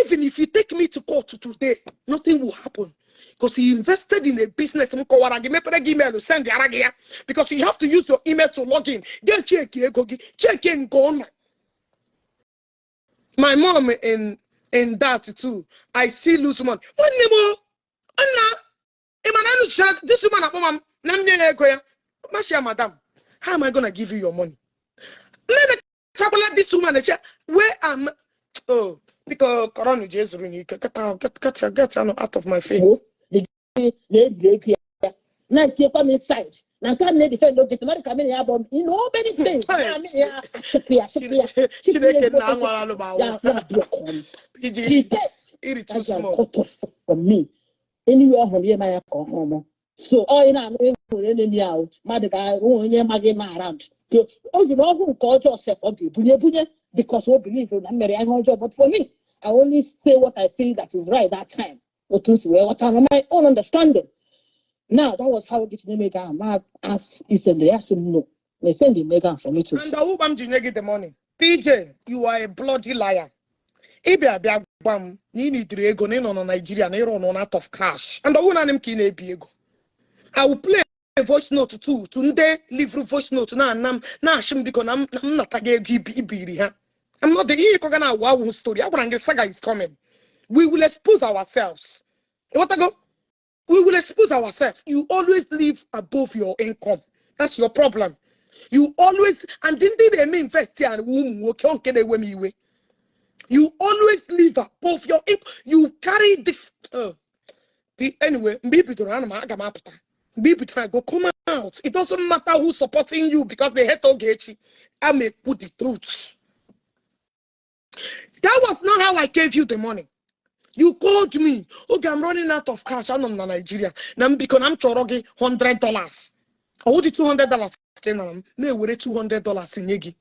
even if you take me to court today, nothing will happen. Because he invested in a business m kọwara gị, mepere gị email, send ara gị ya, because you have to use your email to log in. Ga check ego gị, check nke ọ nọ. My mom in that too. I still lose money. Nwanne m o, nna, ị ma na alụchichara this woman akpọ m na m nye ya ego ya. Mashia, "Madam, how am I gonna give you your money?" Mmemechakwala this woman eche where am. Oh, biko, kọrọnụ ji ezuru n'ike. Get out, get, get, get out of my face. Na-ebi ego ya na-etinyekwa m inside na nke a na-edefend oge mmadụ ka mmiri ya bụ you know many things na mmiri ya achịpụ ya, achịpụ ya, chịpụ ya. Chineke nna, anwaralụ m ya awụ. Ya block m. Iji He dead. Iri too That girl small. cut off from me anywhere. Ọ hụrụ ihe ya ka ọ hụrụ m, so ọ ị na-anụ e nwere enemy ahụ mmadụ ga-ahụ onye maghị ma around. O jiri ọhụụ nke ọjọọ sef, ọ ga-ebunye ebunye because o believe na m mere ya ihe ọjọọ. But for me, I only say what I feel that is right that time, otu m si wee ghọta na my own understanding. Now, that was how Ogechi na-eme ahụ ma ask isend ya, sị m no, na send the mega for me to And ọwụgba m ji nye gị the money. PJ, you are a bloody liar. Ịbịa bịa gwa m na ị nidiri ego, na ị nọ na Nigeria, na ịrụ nọ out of cash, and ọwụ naanị m ka ị na-ebi ego. I will play a voice note too to ndị live voice note na-ana m na-achị m, biko, na m nata gị ego ibiri ha. I'm not the ihe ịkọga na awụ awụ story. Agwara m gị, saga is coming. We will expose ourselves. Ịghọtago? We will expose ourselves. You always live above your income. That's your problem. You always, and ndị na-eme invest ya ụmụ nwoke ọ nke na-ewe m iwe. You always live above your income. You carry the anyway, mgbe ị bidoro, ana m aga m apụta. Mgbe ị bidoro, I go come out. It doesn't matter who's supporting you because they hate Ogechi. I'm a put the truth. That was not how I gave you the money. You called me. "Okay, I'm running out of cash. Anọ m na Nigeria. Na m biko, na m chọrọ gị $100." Ọwụ dị $200 ka ị nara m na-ewere $200 nye gị.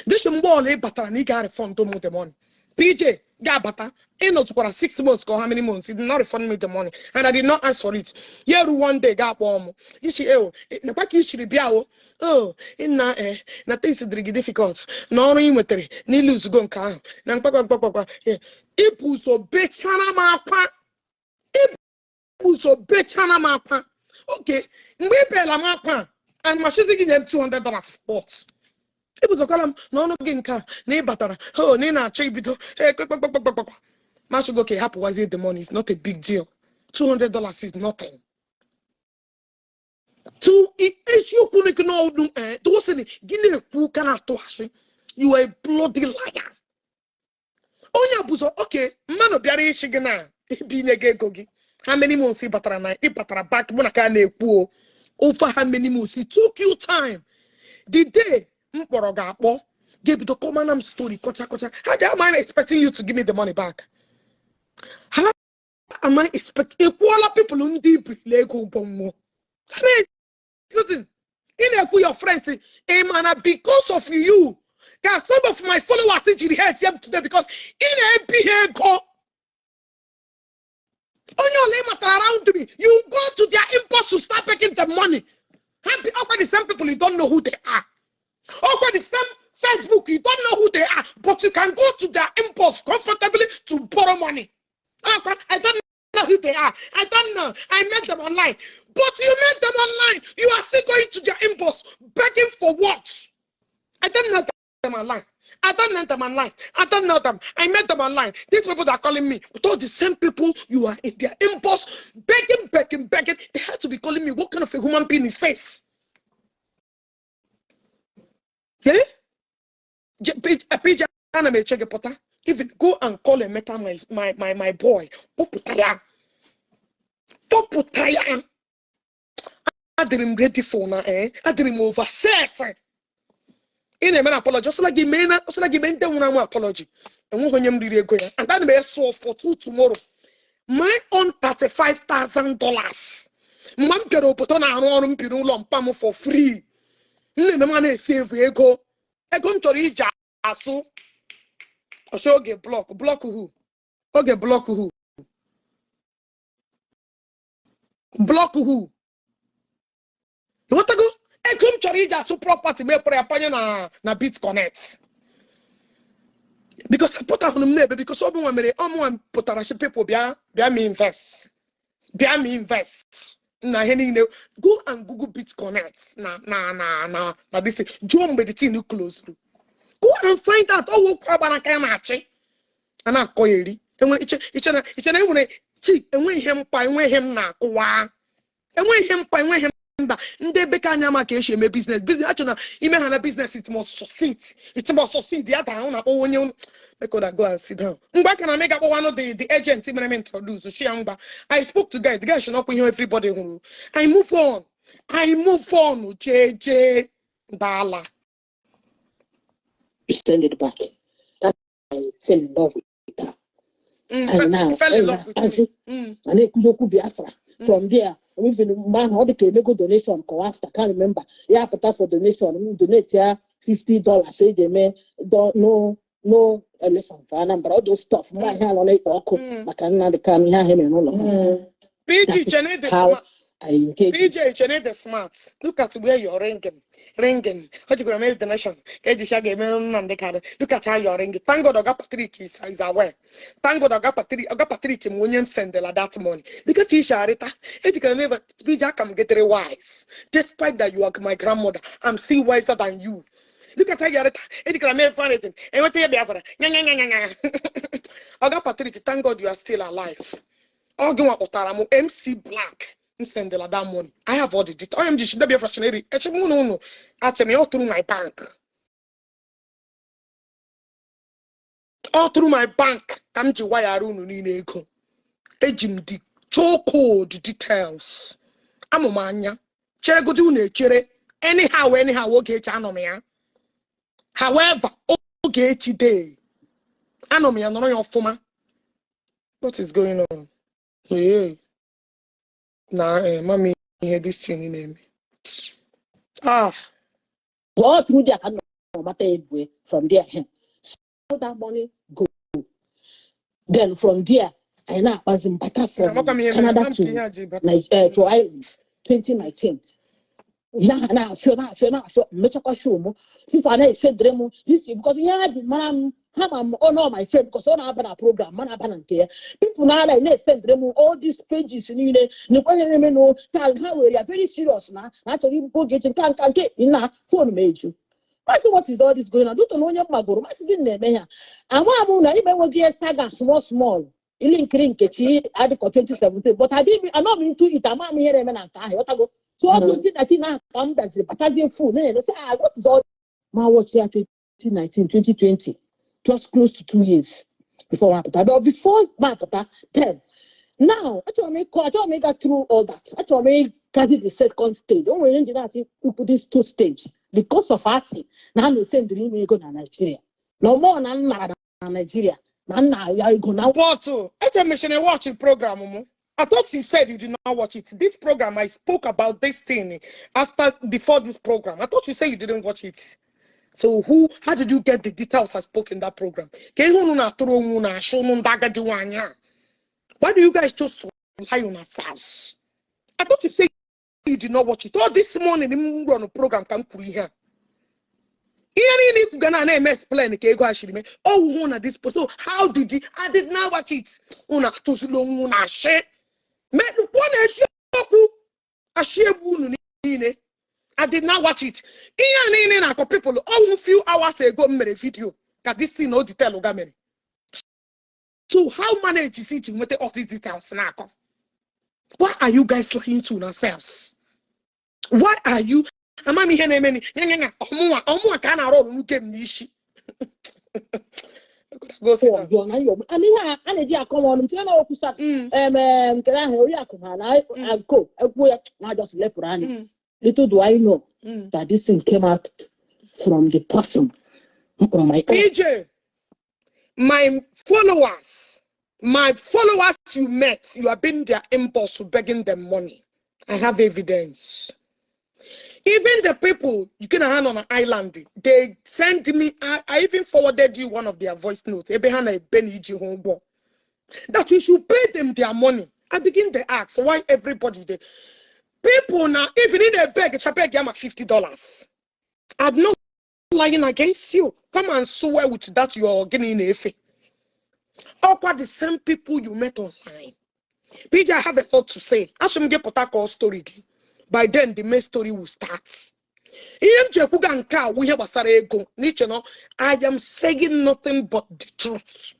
This mgbe ọla ị batara na ị ga-refund m the money. PJ ga-abata, ịnọtụkwara 6 months ka how many months, he did not refund me the money and I did not ask for it. Ya eru one day ga-akpọ m ichi eo nekwa ka i chiri bịa o o nna na things dịrị gị difficult na ọrụ ị nwetara na iluzugo nke ahụ na mkpakwa mkpakwa. Ibu ụzọ bechara m akwa, ibu ụzọ bechara m akwa. Oke mgbe ị bela m akwa and mashizi gị nye m $200 for what? Ibuzọkwala m n'ọnụ gị nke a na ị batara ho na ị na-achọ ibido ekpekpekpekpekpekpa mashigo ka ị hapụwazie. The money is not a big deal. $200 is nothing to eziokwu gị n'ọnụ tụsịrị gị na-ekwu ka na-atụ asị. You are a bloody liar. Onye bụzọ oke mmanụ bịara ịchị gị na ibinye gị ego gị. How many months ị batara na ị batara back mụ na ka a na-ekwu o over how many months it took you time? The day m kpọrọ gị akpọ ga-ebido kọmana m story kọcha kọcha. How am I expecting you to give me the money back? How am I expect? Ị kwụọla people ndị ibirila ego ụgwọ nwụọ. How am I expecting? Ị na-ekwu your friends, ị ma na because of you ka some of my followers jiri hate m today, because ị na-ebi ha ego. Onye ọla ị matara around me, you go to their inbox to start begging them money. Ha bi ọkwa the same people you don't know who they are, ọkwa the same Facebook you don't know who they are, but you can go to their inbox comfortably to borrow money. Ọkwa I don't know who they are. I don't know. I met them online. But you met them online, you are still going to their inbox begging for what? I don't know them online. I don't know them online. I don't know them. I met them online. These people that are calling me, but all the same people you are in their inbox begging, begging, begging. They had to be calling me. What kind of a human being is this? Yeah? PJ, ana m eche gị pụta. Even go and call Emeka, my boy. Kpọpụta ya. Kpọpụta ya. Adịrị m ready for na eh. Adịrị m overset. Ị na-eme na apology, ọsọla gị mee na ọsọla gị mee ndị nwụrụ anwụ apology. Enweghị onye m riri ego ya. And ana m eso for two tomorrow. My own $35,000. Mgbe m bịara obodo na-arụ ọrụ, m biri ụlọ mpa m for free. M na-eme m na-esevu ego. Ego m chọrọ iji asụ. Ọsọ oge block, block who? Oge block who? Block who? Ịghọtago? Ego m chọrọ iji asụ property mepere ya panye na BitConnect. Because pụtahụrụ m n'ebe because ọ bụ nwa mere ọ mụnwa pụtara shi people bịa bịa me invest. Bịa ma invest na ihe niile. Go and Google BitConnect na this thing. Jụọ mgbe the thing closed. Go and find out. Ọ wụ okwu agbara aka ya na-achị a na-akọ ya eri. Enwe iche na enwere chi enwe ihe mkpa, enwe ihe m na-akụwa, enwe ihe mkpa, enwe ihe mba. Ndị ebe ka anya ma ka esi eme business. Business achọ na ime ha na business, it must succeed, it must succeed. Ya daa ahụ na-akpọ onye unu, make una go and sit down. Mgbe aka na m ịga kpọwanụ the agent mere m introduce chi ya. Mgba I spoke to guy, the guy shi n'ọkwa ihe everybody hụrụ. I move on, I move on. Jee jee ndala. You send it back. That I fell in love with her. And now, You fell in love with and me. A na-ekwuzi okwu Biafra. From there, even mgbe ahụ ọ dị ka emego donation ka ọ after, can't remember. Ya pụta for donation, m donate ya $50 eji eme no elephant for Anambra, all those stuff. Mgbe ahịa nọ na-ekpo ọkụ maka Nnamdi Kanu, ihe ahụ emere n'ụlọ ha. PG That is Chene the how smart. I engage. PJ Chene the smart. Look at where you're ringing. Ringing. How you gonna make donation? Eji sha ga-emere Nnamdi Kanu. Look at how you're ringing. Thank God Oga Patrick is aware. Thank God Oga Patrick, Oga Patrick m onye m sendela that money. Look at Isha Arita. Eji gonna make PJ aka m getere wise. Despite that you are my grandmother, I'm still wiser than you. Look at how you're Arita. Eji gonna make fundraising. Enweta ya Biafra. Nya nya nya nya nya. Oga Patrick, thank God you are still alive. Ọ gị nwa kpọtara m MC Black m sendela that money. I have all the details. Onye m ji shide Biafra chineri echi mụ na unu achị m ya all through my bank. All through my bank ka m ji wayara unu niile ego. Eji m the code details. Amụ m anya cheregodi unu echere. Anyhow, anyhow, oge echi anọ m ya. However, oge echi day anọ m ya nọrọ ya ọfụma. What is going on? Ee, na mami ihe this thing na-eme. Ah. All through there, I can no matter anyway, from there. So that money go. Then from there, I now was in Bata from Amaka m ihe mere Canada ama m ka ihe to a ji bata. Like to Ireland, 2019. Na afịọ na afịọ na afịọ mmechakwa show m, people na-esendere m this because ihe ha ji mara m, ha ma m, ọ nọ my friend because ọ na-aba na program ma na-aba na nke ya. People na-ala na-esendere m all these pages niile nekwa ihe na-eme nụ ka ha were ya very serious na achọrọ ibu oge echi nka nka nke na phone m eju. Masị, what is all this going on? Duto na onye m magoro masị gị na-eme ha ama m na ime enweghị ihe saga small small ili nkiri nkechi adịkọ 2017, but adịghị anọ m into it. Ama m ihe na-eme na nke ahụ, ịghọtago? So ọ 2019 ahụ ka m bịaziri batazie full na-eme sị, ah, what is all ma watch ya 2019, 2020, just close to 2 years before ma pụta. But before ma pụta 10 now, achọrọ m ịkọ, achọrọ m ịga through all that. Achọrọ m ịgazi the second stage. O nwere njin na-achị ikwu this two stage because of asị na a na-esendịrị ime ego na Nigeria na ọmụọ na nna na Nigeria na nna ya ego na But eche mechine watch program m. I thought you said you did not watch it. This program, I spoke about this thing after, before this program. I thought you said you didn't watch it. So who, how did you get the details I spoke in that program? Ka ihe unu na-atụrụ onwe unu ashị unu ndị agadi nwaanyị a. Why do you guys choose to lie on yourselves? I thought you said you did not watch it. All this morning m run program ka m kwuru ihe a. Ihe niile ikwu ga na na-eme explain ka ego a shiri mee. Oh, hụ na this, so how did you, I did not watch it. Unu atụzila onwe unu ashị. Kwuo na eziokwu ashị egbu unu niile. I did not watch it. Ihe a niile na-akọ people ọnwụ few hours ago m mere video ka this thing o detail ga mere. So how manage is it nweta all these details na-akọ? Why are you guys lying to yourselves? Why are you, ama m ihe na-eme ni nya nya nya ọmụnwa ọmụnwa ka a na-arụ ọrụ n'uke m n'isi. Go sit down. Ọjọọ na ihe ọbụla and ihe a na-eji akọ m ọnụ m tinye na okwu sa em em, nke ahụ oriakụ ha na ako ekwuo ya na just lepụrụ anya. Little do I know that this thing came out from the person m kpọrọ my own. PJ, my followers you met, you have been their impulse begging them money. I have evidence. Even the people you can hand on an island, they send me. I even forwarded you one of their voice notes. Ebe ha na-ebe na iji ha ụgwọ. That you should pay them their money. I begin to ask why everybody they people now even in a beg, beg them $50. I'm not lying against you. Come and swear with that your gịnị na-efe. Ọkwa the same people you met online. PJ, I have a thought to say. Asị m gị pụta kọọ story gị. By then the main story will start. Ihe m ji ekwuga nke a wụ ihe gbasara ego n'iche na I am saying nothing but the truth.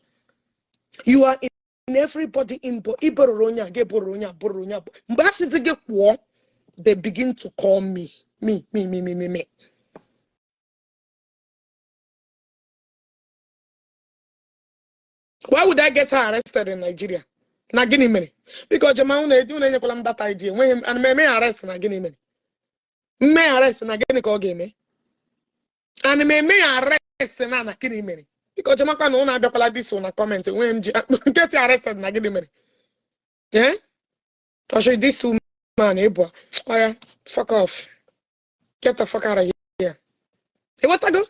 You are in everybody inbox. Ị bororo onye a, gị bororo onye a, bororo onye a. Mgbe a sịzi gị kwụọ, they begin to call me, me, me, me, me, me, me. Why would I get her arrested in Nigeria? Na gịnị mere? Biko jema unu unu enyekwala m data ID, enweghị m, ana m eme ya arrest na gịnị mere? Mme ya arrest na gịnị ka ọ ga-eme? Ana m eme ya arrest na gịnị mere? Biko jemakwa na unu abịakwala this na comment, enweghị m ji get arrested na gịnị mere? Eh? Ọchị this woman ịbụ ọya, fuck off. Get the fuck out of here. Ịghọtago?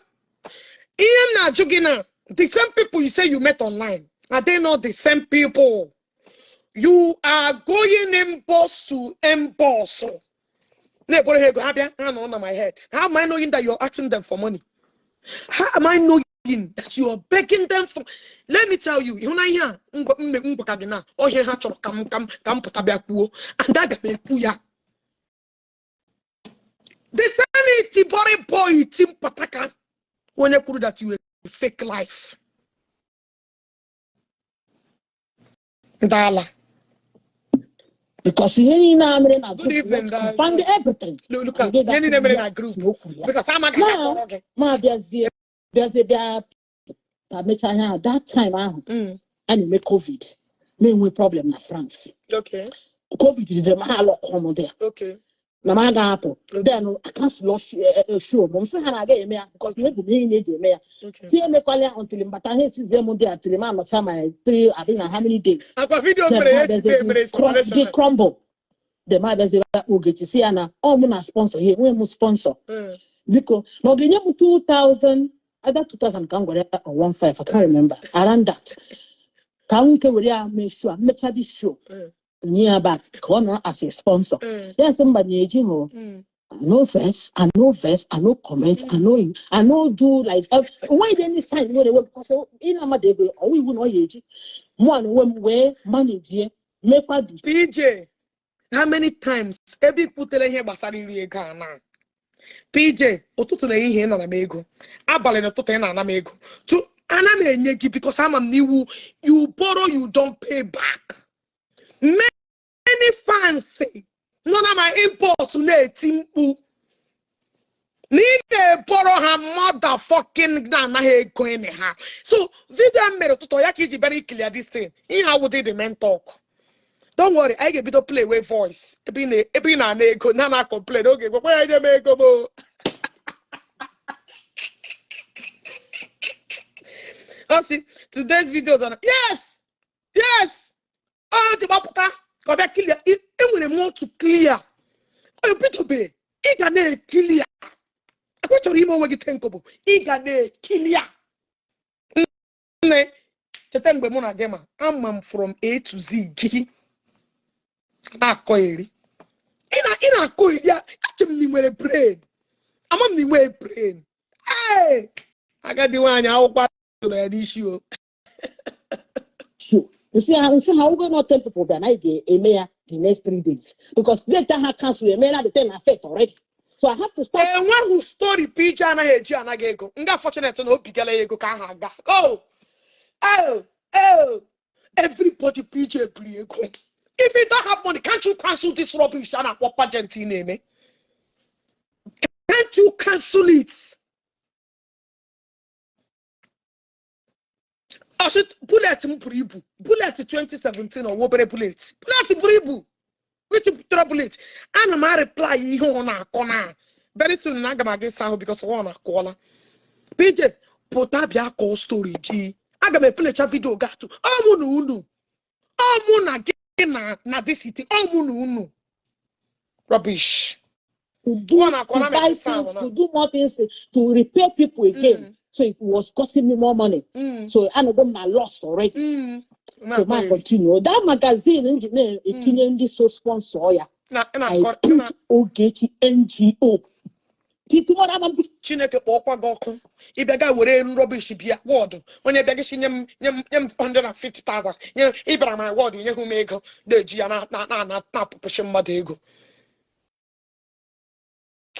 Ihe m na-ajụ gị na the same people you say you met online, are they not the same people? You are going inbox to inbox. Na-eboro ha ego, ha bịa, ha nọ na my head. How am I knowing that you're asking them for money? How am I knowing that you're begging them for? Let me tell you, ịhụ na ihe a ngwa gị na ọhịa ha chọrọ ka m ka m ka m pụta bịa kwuo, and aga m ekwu ya. The same itibori boy iti mpataka onye kwuru that you a fake life. Ndala. Because ihe niile a mere na Good group evening, Dad. confirmed everything. Look at And ihe niile mere na ya group. na o kwuru ya. Because ama ga Now, akpọrọ gị. ma bịazie bịa ka mechaa ihe ahụ, that time ahụ a na-eme COVID, na-enwe problem na France. COVID jidere m, ha alọkọ m there. Na m agaghị apụ. Then I cancel show m, sị ha na agaghị eme ya because na ebu m ihe na-eji eme ya. Si emekwala ya until mbata, ha esizie m dị until m anọcha my three, abi na how many days. Akwa video Then mere ha yesterday abịazie mere explanation. gị crumble. Then ha abịazie bịa Ogechi si ya na ọ mụ na sponsor ya, enweghị m sponsor. Biko na ọ ga-enye m 2000, either 2000 ka m gwara ya or 15, I can't remember, around that. Ka m nke were ya mee show a, mmecha this show, nye ya back ka ọ nọ as a sponsor. Ya sị mba na eji hụ. I no verse, I no verse, I no comment, I no do like when any sign wey wey because ị na-amadu ego ọwụ iwu na ọ ya eji mụ na onwe m wee manage mekwa the PJ, how many times ebe ikwutere ihe gbasara iri ego a na? PJ, ụtụtụ na ehihie ị nara m ego, abalị na ụtụtụ ị na-ana m ego. Tu ana m enye gị because ama m n'iwu, you borrow, you don't pay back. Many fans nọ na my inbox na-eti mkpu na ị na-eboro ha motherfucking na-anaghị ego ene ha. So video m mere ụtụtụ ya ka iji bịara ikili ya this thing. Ihe awụdị the main talk. Don't worry, anyị ga-ebido play way voice ebe ị na-ana ego na na complain oge gwakwa ya nye m ego m o. Ọ sị today's video is on. Yes, yes, ọ dị gbapụta ka ọ bịa clear. Enwere m otu clear ọ bidobe, ị ga na-ekili ya. Akwa chọrọ ime onwe gị tenkobo, ị ga na-ekili ya. Nne, cheta mgbe mụ na gị ma ama m from A to Z gị na-akọ eri. Ị na-akọ eri a, eche m na ị nwere brain. Ama m na ị nwere brain. Ee, agadi nwaanyị akwụkwọ tụrụ ya n'isi o. Show. Nsị ha ụgwọ not 10 people bịa na anyị ga-eme ya the next 3 days because date ha cancel emeela the 10 affect already. So I have to start. Enweghị story PJ anaghị eji anaghị ego. Nga fortunate na obi gala ya ego ka aha aga. Oh, oh, oh. Everybody PJ biri ego. If you don't have money, can't you cancel this rubbish a na-akpọ pageant ị na-eme? Can't you cancel it? Ọsị bullet m buru ibu. Bullet 2017 ọwụ obere bullet. Bullet buru ibu. Which butere bullet? Ana m a-reply ihe ọ na-akọ na. Very soon na aga m aga ịsa ahụ because ọ na-akụọla. PJ, pụta bịa kọọ story gị. Aga m epelecha video gatụ. Ọ mụ na unu. Ọ mụ na gị na this city. Ọ mụ na unu. Rubbish. To do, Ọ na-akọ to na m buy ịsa ahụ things, na. to do more things, to repair people again. So it was costing me more money. So I know my loss already. So my continue. That magazine engineer etinye ndị so sponsor ya. Na I na-akọ put Ogechi NGO. Tomorrow ama m. Chineke kpọọkwa gị ọkụ. Ịbịa ga were rubbish bịa ward. Onye bịa gị si nye m 150,000 nye. Ị bịara my ward, nye hụ m ego na-eji ya na na na na na-apụpụchi mmadụ ego.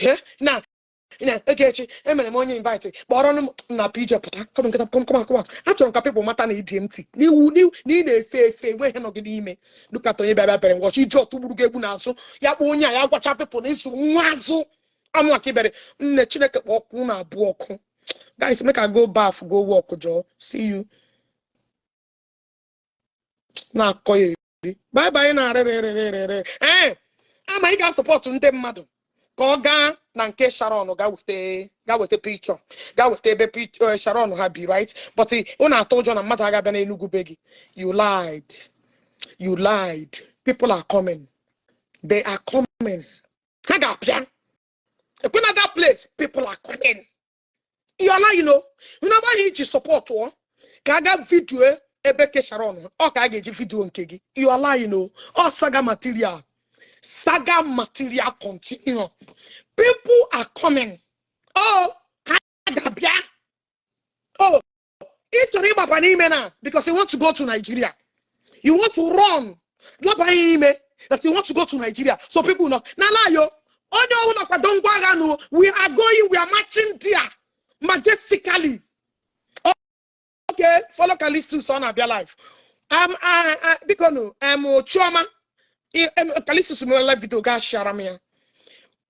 Eh, na na Ogechi, emere m onye invite, kpọrọ m na PJ pụta. Come nkịta, come, come, come out. Achọrọ m ka people mata na ịdị ntị n'iwu na ị na-efe efe, enwe ihe nọ gị n'ime. Dukata onye bịa bịa bere ngwọchi iji ọtụ gburu gị egbu n'azụ ya, kpọọ onye a ya gwacha people na ịsụ nwa azụ amụ aka ibere nne. Chineke kpọọ ọkụ na abụọ ọkụ. Guys, make I go baff, go work jọọ. See you. Na-akọ ya eri. Bye bye. Na arịrịrịrịrị ee, ama ị ga-asọpọtụ ndị mmadụ ka ọ gaa na nke Sharon, ga weta picture, ga weta ebe Sharon ha bi, right? But ụ na-atụ ụjọ na mmadụ aga-abịa n'Enugwu be gị. You lied, you lied. People are coming, they are coming. Ha ga-abịa ekwena that place. People are coming. You are lying. O na agbaghị iji support ọ ka a ga video ebe ke Sharon, ọ ka a ga-eji video nke gị. You are lying. O ọ saga material, saga material continue. People are coming. Oh, ha ga-abịa. Oh, ị chọrọ ịgbaba n'ime na because you want to go to Nigeria. You want to run laba ime that you want to go to Nigeria, so people know na lie. Onye ọbụla kwado ngwa agha nụ. We are going, we are marching there majestically. Okay, follow Callistus, ọ na-abịa live. Biko nụ, Chioma, Callistus mere live video, ga share m ya.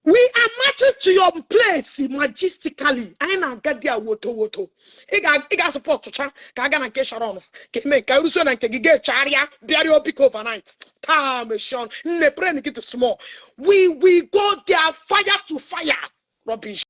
We are marching to your place majestically. Anyị na-aga dia woto woto. Ị ga-asọpọtụ cha ka aga na nke Sharon ka eme ka eruso na nke gị ga-echegharịa bịarịa biko overnight. Taa mechie ọnụ nne, brain gị too small. We go there fire to fire. Rubbish.